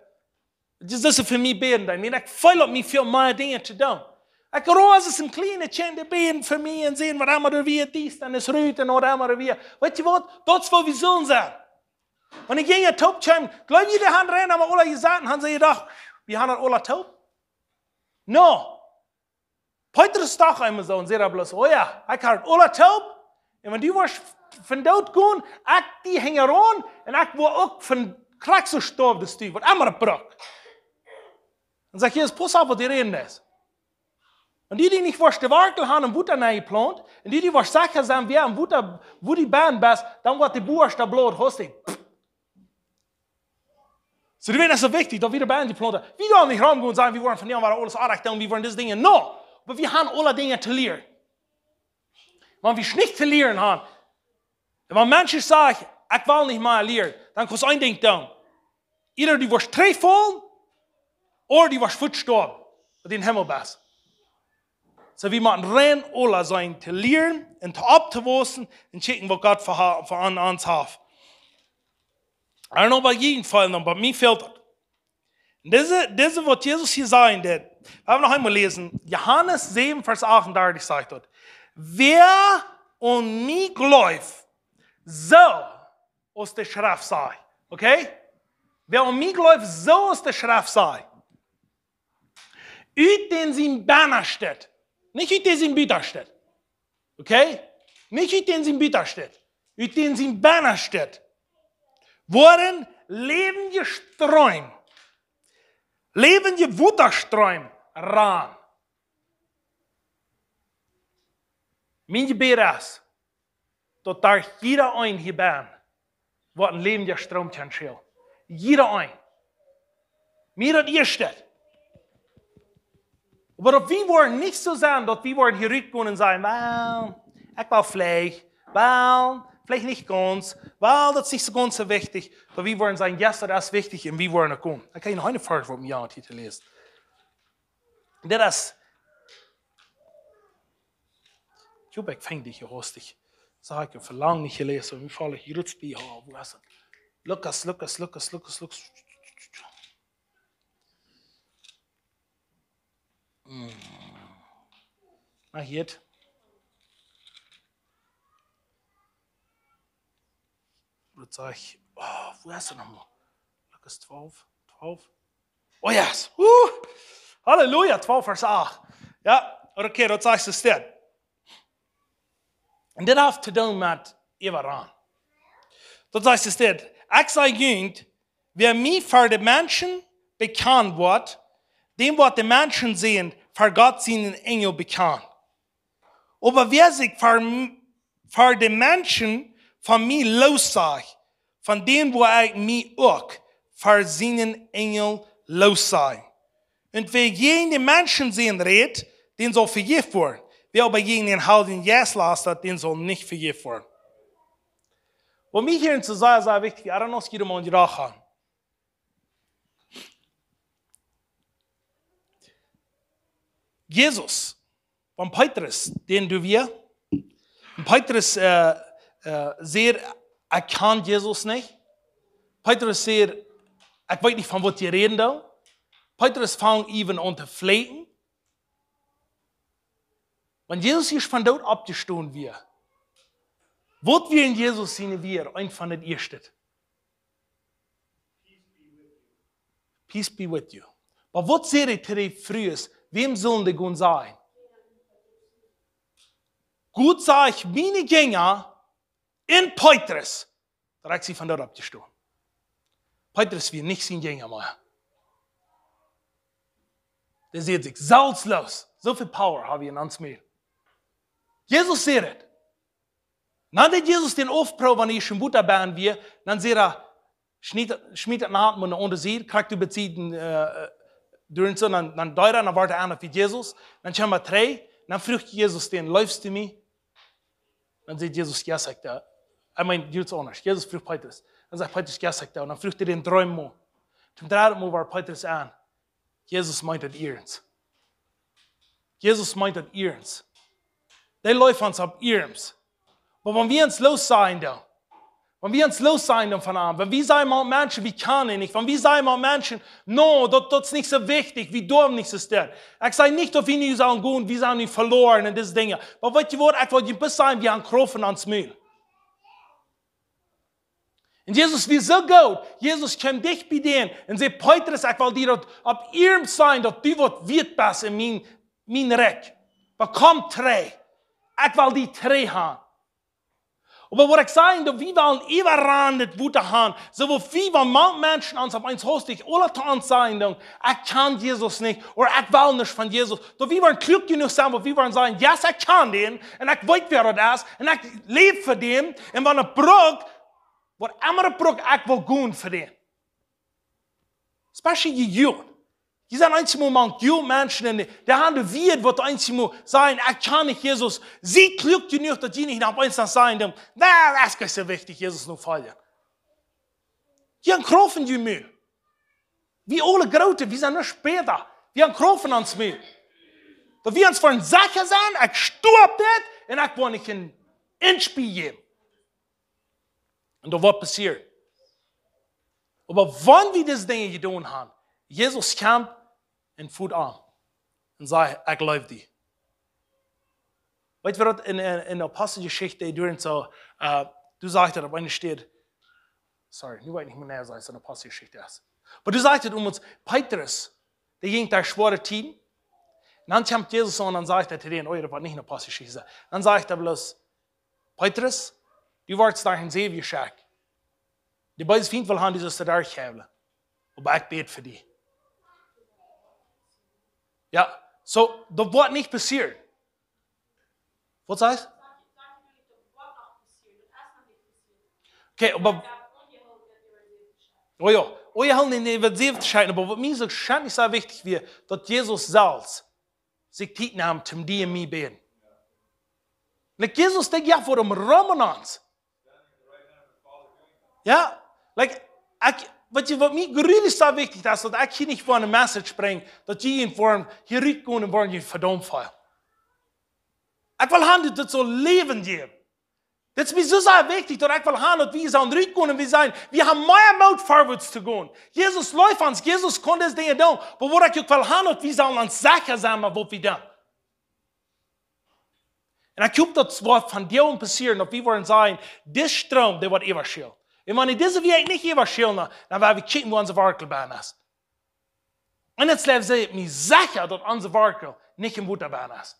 Daut es fa mie bäden, dan, ekj feel opp mie väl mea Dinja to doonen. Ekj roos es een kjlienet Kjint, dee bäden fa mie un sajen, waut emma doa wia, dies, dan es Ruth un waut emma doa wia. Weetst du waut? Daut es woo wie sellen sennen. Wan ekj jinja toop kjeem, jleew jie, dee haben rein, haben aula jesaut un haben see jedocht, wie haben daut aula toop? No. Petrus docht eemol soo un säd bloos, oh jo, ekj hab daut aula toop. Un wan du woascht von doot gonen, ekj die hinjaraun un ekj woa uk von krakjt soo stoawen aus du, waut emma daut brukt. Dan sajcht Jesus, pass opp, waut du räden deist. Wan du die nich woascht de Wartel haben em Wota nenjeplaunt, un du die woascht secha sennen, wäa em Wota, woo du bie best, dan woat de Boasch daut bloos hosten. Soo, daut es soo wichtich, daut wie doabie sent, dee Plante. Wie doonen nich romgonen un sajen, wie woaren von nu aun wada aules aunrechten un wie woaren dise Dinja. No, oba wie haben aule Dinja to lieren. Wan wie nuscht to lieren haben, un wan Menschen sajen, ekj well nich mea lieren, dan kaust een Dinkj doonen. Either du woascht trigjfaulen, ooda du woascht fuaz stoawen, daut du em Himmel best. Soo, wie motten rein aula sennen, to lieren un to oppwaussen un checken, waut Gott fa, fa aun ons haft. I don't know about you, but mie fält daut. Dise, dise, waut Jesus hia sajen deed, wie haben noch eemol läsen. Johanes säwen, Varsch achtundartich sajcht daut: Wäa aun mie jleeft, soo aus de Schreft sajcht. Okay? Wäa aun mie jleeft, soo aus de Schreft sajcht. Ut dän sien Bennastet. Nich ut dän sien Butastet. Okay? Nich ut dän sien Butastet. Ut dän sien Bennastet woaren läwendje Stroom, läwendje Wotastroom rannen. Mien Jebäd es, daut derch jieda een hia bie woat een läwendja Stroom kjennen schellen. Jieda een. Mie daut ieeschte. Oba daut wie woaren nich soo sennen, daut wie woaren hia rutkomen un sajen, well, ekj well veleicht, well, veleicht nich gaunz, well, daut es nich soo gaunz soo wichtich, daut wie woaren sajen, yes, daut es wichtich un wie woaren daut doonen. Ekj hab noch een Varsch, waut mie aunjeit hia to läsen. Dit es, ekj hab, ekj funk dee hia hastich. Saj ekj, velang nich jeläsen, un wie faulen hia rut bie, oh, wua es et? Lukas, Lukas, Lukas, Lukas, Lukas. Mm. Na, hia. Waut saj ekj? Oh, wua es et noch mol? Lukas twalf, twalf. Oh yes. Uh. Halleluja, twalf Varsch acht. Jo, okay, daut sajcht et dit. Un dit haft to doonen met äwaraun. Daut sajcht et dit. Ekj saj junt, wäa mie ver de Menschen bekjanen woat, däm woat de Menschen sien ver Gott sienen Enjel bekjanen. Oba wäa sikj ver, ver de Menschen von mie lossajcht, von däm woa ekj mie uk ver sienen Enjel lossajen. Un wäa jäajen de Menschen sien rät, dän saul vejäft woaren. Wäa oba jäajen dän Heiljen Jeist lastat, dän saul nich vejäft woaren. Waut mie hia en to sajen, sea wichtich, I don't know aus jie daut mol jedocht haben. Jesus, wan Petrus, dän du wia, un Petrus, äh, äh, säd, ekj kjan Jesus nich. Petrus säd, ekj weet nich, von waut jie räden doonen. Petrus funk äwen aun to flieekjen. Wan Jesus ieescht von doot oppjestonen wia, waut wia en Jesus siene Wieed eent von daut ieeschte? Peace be with you. Oba waut säd hee to de Frues? Wäm sullen dee gonen sajen? Gott sajcht, miene Jinja un Petrus, daut ekj sie von doot oppjestonen. Petrus wia nich sien Jinja mea. Dee säd sikj selfst los. Soo väl power hab wie en ons Mul. Jesus säd et. Dan deed Jesus dän aufproowen, wan hee ieescht em Wota benn wia, dan säd hee, schmiet, schmiet daut Nat mau no de aundre Sied, krakjt doa bie de Sied, äh, doa un soo, dan, dan deed hee, dan wort hee aundasch aus Jesus, dan kjeem hee trigj, dan fruach Jesus dän, "Leefst du mie?" Dan säd Jesus, "Yes, I do." Ekj meen, Jesus aundasch. Jesus fruach Petrus. Dan sajcht Petrus, "Yes, I do." Dan fruach hee dän dreemol. Toom dredden Mol wort Petrus aun. Jesus meent daut iernst. Jesus meent daut iernst. Dee leeft ons opp iernst. Oba wan wie ons lossaijen doonen, wan wie ons lossaijen doonen von am, wan wie sajen mau Menschen, wie kjennen nich, wan wie sajen mau Menschen, "No, daut, daut es nich soo wichtich, wie doonen nich soo stell." Ekj saj nich, daut wie nu sellen gonen, wie sent nu veloaren un dise Dinja. Oba weetst du waut, ekj well die bloos sajen, wie haben Krauft en ons Mul. Un Jesus wia soo goot. Jesus kjeem dicht bie dän un säd, "Petrus, ekj well die daut opp iernst sajen, daut du waut wieet best en mien, mien Rikj. Oba komm trigj. Ekj well die trigj haben." Oba waut ekj saj, daut wie wellen äwaraunt daut Wota haben, soo aus wie, wan mau Menschen ons opp eemol hastich aula to ons sajen, dan, "Ekj kjan Jesus nich," ooda, "Ekj well nich von Jesus." Daut wie woaren kluak jenuach sennen, daut wie woaren sajen, "Yes, ekj kjan dän, un ekj weet, wäa daut es, un ekj läw fa dän, un wan et brukt, waut emma et brukt, ekj well gonen fa dän." Especially you youth. Dee sent eenjemol mank june Menschen un dee, dee haben de Wieed, waut eenjemol sajen, "Ekj kjan nich Jesus." Sie kluak jenuach, daut dee nich opp eemol sajen, dan, "Na, daut es nich soo wichtich, Jesus notofoljen." Dee haben Krauft en june Mul. Wie aule Groote, wie sent nich späta. Wie haben Krauft en ons Mul. Daut wie ons woaren secha sennen, ekj stoa dit un ekj woa nich een Inch biejäwen. Un daut woat passieren. Oba wan wie dise Dinja jedonen haben, Jesus kjeem un funk aun un säd, "Ekj leew die." Weetst du waut, en, en, en Aposteljeschicht, doa un soo, äh, doa sajcht et opp eene Städ, sorry, nu weet ekj nich mea, woo et en Aposteljeschicht es. Oba doa sajcht et om ons, Petrus, dee jinkj derch schwoare Tieden. Un dan kjemt Jesus aun un sajcht to dän, oh jo, daut woat nich en Aposteljeschicht sennen. Dan sajcht hee bloos, "Petrus, du woascht derch een Sea jeschekjt. De beese Fient well haben, du sust doa derchjäwen. Oba ekj bäd fa die." Jo, soo, daut woat nich passieren. Waut sajchst? Okay, oba, oh jo, oh jo, hoolen nich, nich waut Sea jeschekjt, oba waut mie soo scheen es, soo wichtich wia, daut Jesus selfst sikj Tiet neem, om die un mie bäden. Like, Jesus, dee jeef waut om rom aun ons. Jo, like, ekj, weetst du, waut mie grulich soo wichtich es, daut ekj hia nich fa eene Message brinj, daut jie en Form hia rutkomen un woaren jie vedaumt feelen. Ekj well haben, daut dit soo läwendich es. Dit es mie soo sea wichtich, daut ekj well haben, daut wie sellen rutkomen un wie sajen, wie haben mea Moot forwards to gonen. Jesus leeft ons, Jesus kaun dise Dinja doonen. Oba waut ekj uk well haben, daut wie sellen ons secha sennen met waut wie doonen. Un ekj hop, daut woat vondoag passieren, daut wie woaren sajen, dise Stroom, dee woat äwaschwellen. Un wan dee dise Wäakj nich äwaschwelt, dan woa wie kjikjen, woo onse Wartel bennen es. Un daut es, jleew ekj, mie secha, daut onse Wartel nich em Wota bennen es.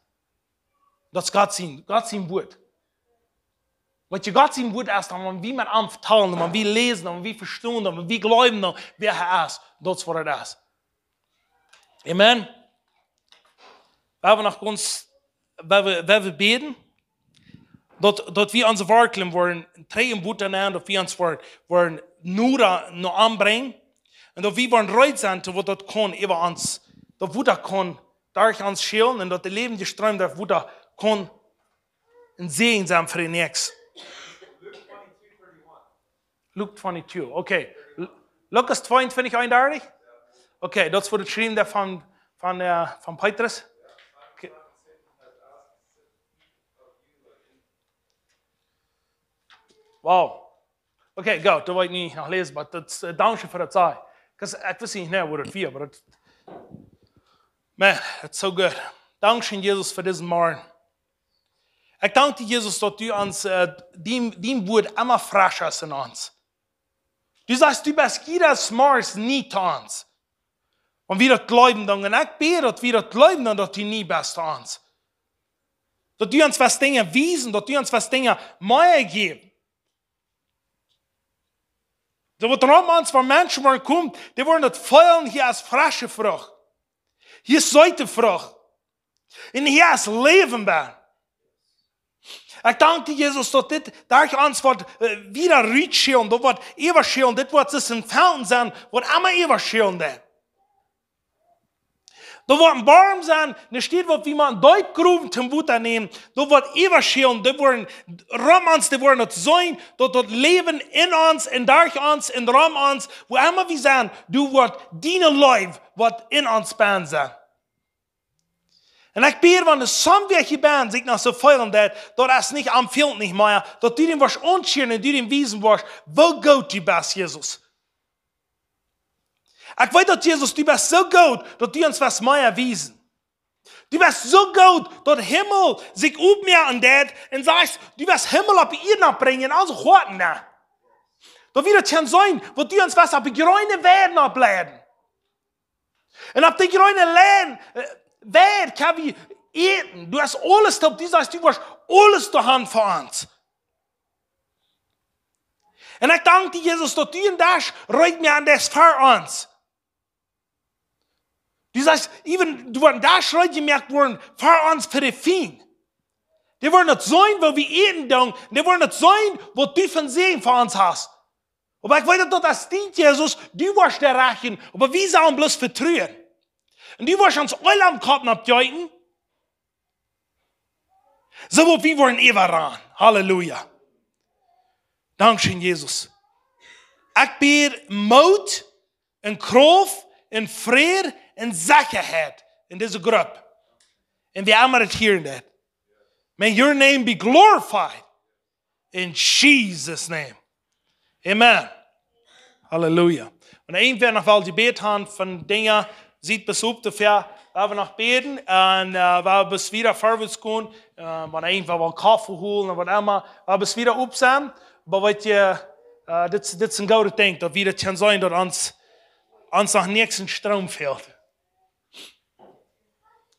Daut es Gott sien, Gott sien Wuat. Weetst du, Gott sien Wuat es dan, wan wie met am vetalen, wan wie läsen, wan wie vestonen, wan wie jleewen, dan, wäa hee es, daut es waut et es. Amen. Woa wie noch ons, woa wie, woa wie bäden, daut, daut wie onse Wartlen woaren trigj em Wota nämen, daut wie ons woaren, woaren noda no am brinjen. Un daut wie woaren reed sennen, to waut daut kaun äwa ons, daut Wota kaun derch ons schwellen un daut de läwendje Stroom daut Wota kaun een Säajen sennen fa de näakjste. Luke twenty-two, okay. L-, Lukas tweeuntwintich, eenundartich? Okay, daut es fa de Schriewen doavon, von, äh, von Petrus. Okay. Wow. Okay, goot, daut woa ekj nich noch läsen, oba daut, äh, dankscheen fa daut sajen. 'Cause ekj wist nich, woo daut wia, oba daut, man, it's so good. Dankscheen, Jesus, fa disen Morjen. Ekj dank die, Jesus, daut du ons, äh, dien, dien Wuat emma fresch es en ons. Du sajchst, du best jieda Morjes nie to ons. Wan wie daut jleewen, dan, un ekj bäd, daut wie daut jleewen, dan, daut du nie best to ons. Daut du ons woascht Dinja wiesen, daut du ons woascht Dinja mea jäwen. Daut waut rom ons, wan Menschen woaren komen, dee woaren daut feelen, hia es fresche Frucht. Hia es seete Frucht. Un hia es Läwen bennen. Ekj dank die, Jesus, daut dit derch ons woat, äh, wada rutschellen, daut woat äwaschellen, dit woat soo een Fountain sennen, waut emma äwaschellen deit. Daut woat een Borm sennen, ne Städ, waut wie mau deep growen toom Wota nämen, daut woat äwaschellen, dee woaren rom ons, dee woaren daut seenen, daut daut Läwen en ons un derch ons un rom ons, wua emma wie sent, du woat diene Leew, woat en ons bennen sennen. Un ekj bäd, wan doa sommwäa hia bennen sikj noch soo feelen deit, daut es nich, am fält nich mea, daut du dän woascht aunschieren un du dän wiesen woascht, woo goot du best, Jesus. Ekj weet daut, Jesus, du best soo goot, daut du ons woascht mea wiesen. Du best soo goot, daut Himmel sikj opmoaken deit un sajcht, du woascht Himmel opp Ieed brinjen, aulsoo Hoaten doa. Daut wie daut kjennen seenen, waut du ons woascht opp de jreene Weid oppleiden. Un opp de jreene Lien, äh, Weid kjenn wie äten. Du hast aules doa, du sajchst, du woascht aules doa han fa ons. Un ekj dank die, Jesus, daut du een Desch reed moakst fa ons. Du sajchst, even, du woascht een Desch reed moaken woaren fa ons, fa de Fiend. Dee woaren daut seenen, waut wie äten doonen. Dee woaren daut seenen, waut du fa Säajen fa ons hast. Oba ekj weet daut, daut es dien, Jesus, du woascht doa rajcht, oba wie sellen bloos vetruen. Un du woascht ons Eelent oppjeeten, soo daut wie woaren äwaranen. Halleluja. Dankscheen, Jesus. Ekj bäd Moot un Krauft un Fräd un Sechaheit en dise Grupp. Un wäa emma daut hieren deit. May your name be glorified. In Jesus' name. Amen. Halleluja. Wan irjentwäa noch well jebät haben von Dinja, siet bloos opp doafäa, wie woaren noch bäden un, äh, wie woaren bloos wieda verwoats gonen, äh, wan irjentwäa well Koffe holen ooda waut emma, wie woaren bloos wieda opp sennen, oba weet jie, äh, dit, dit es een goodet Dinkj, daut wie daut kjennen seenen, daut ons, ons noch nuscht em Stroom fält.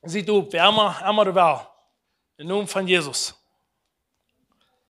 Siet opp, wäa emma, emma doa well. Em Nomen von Jesus.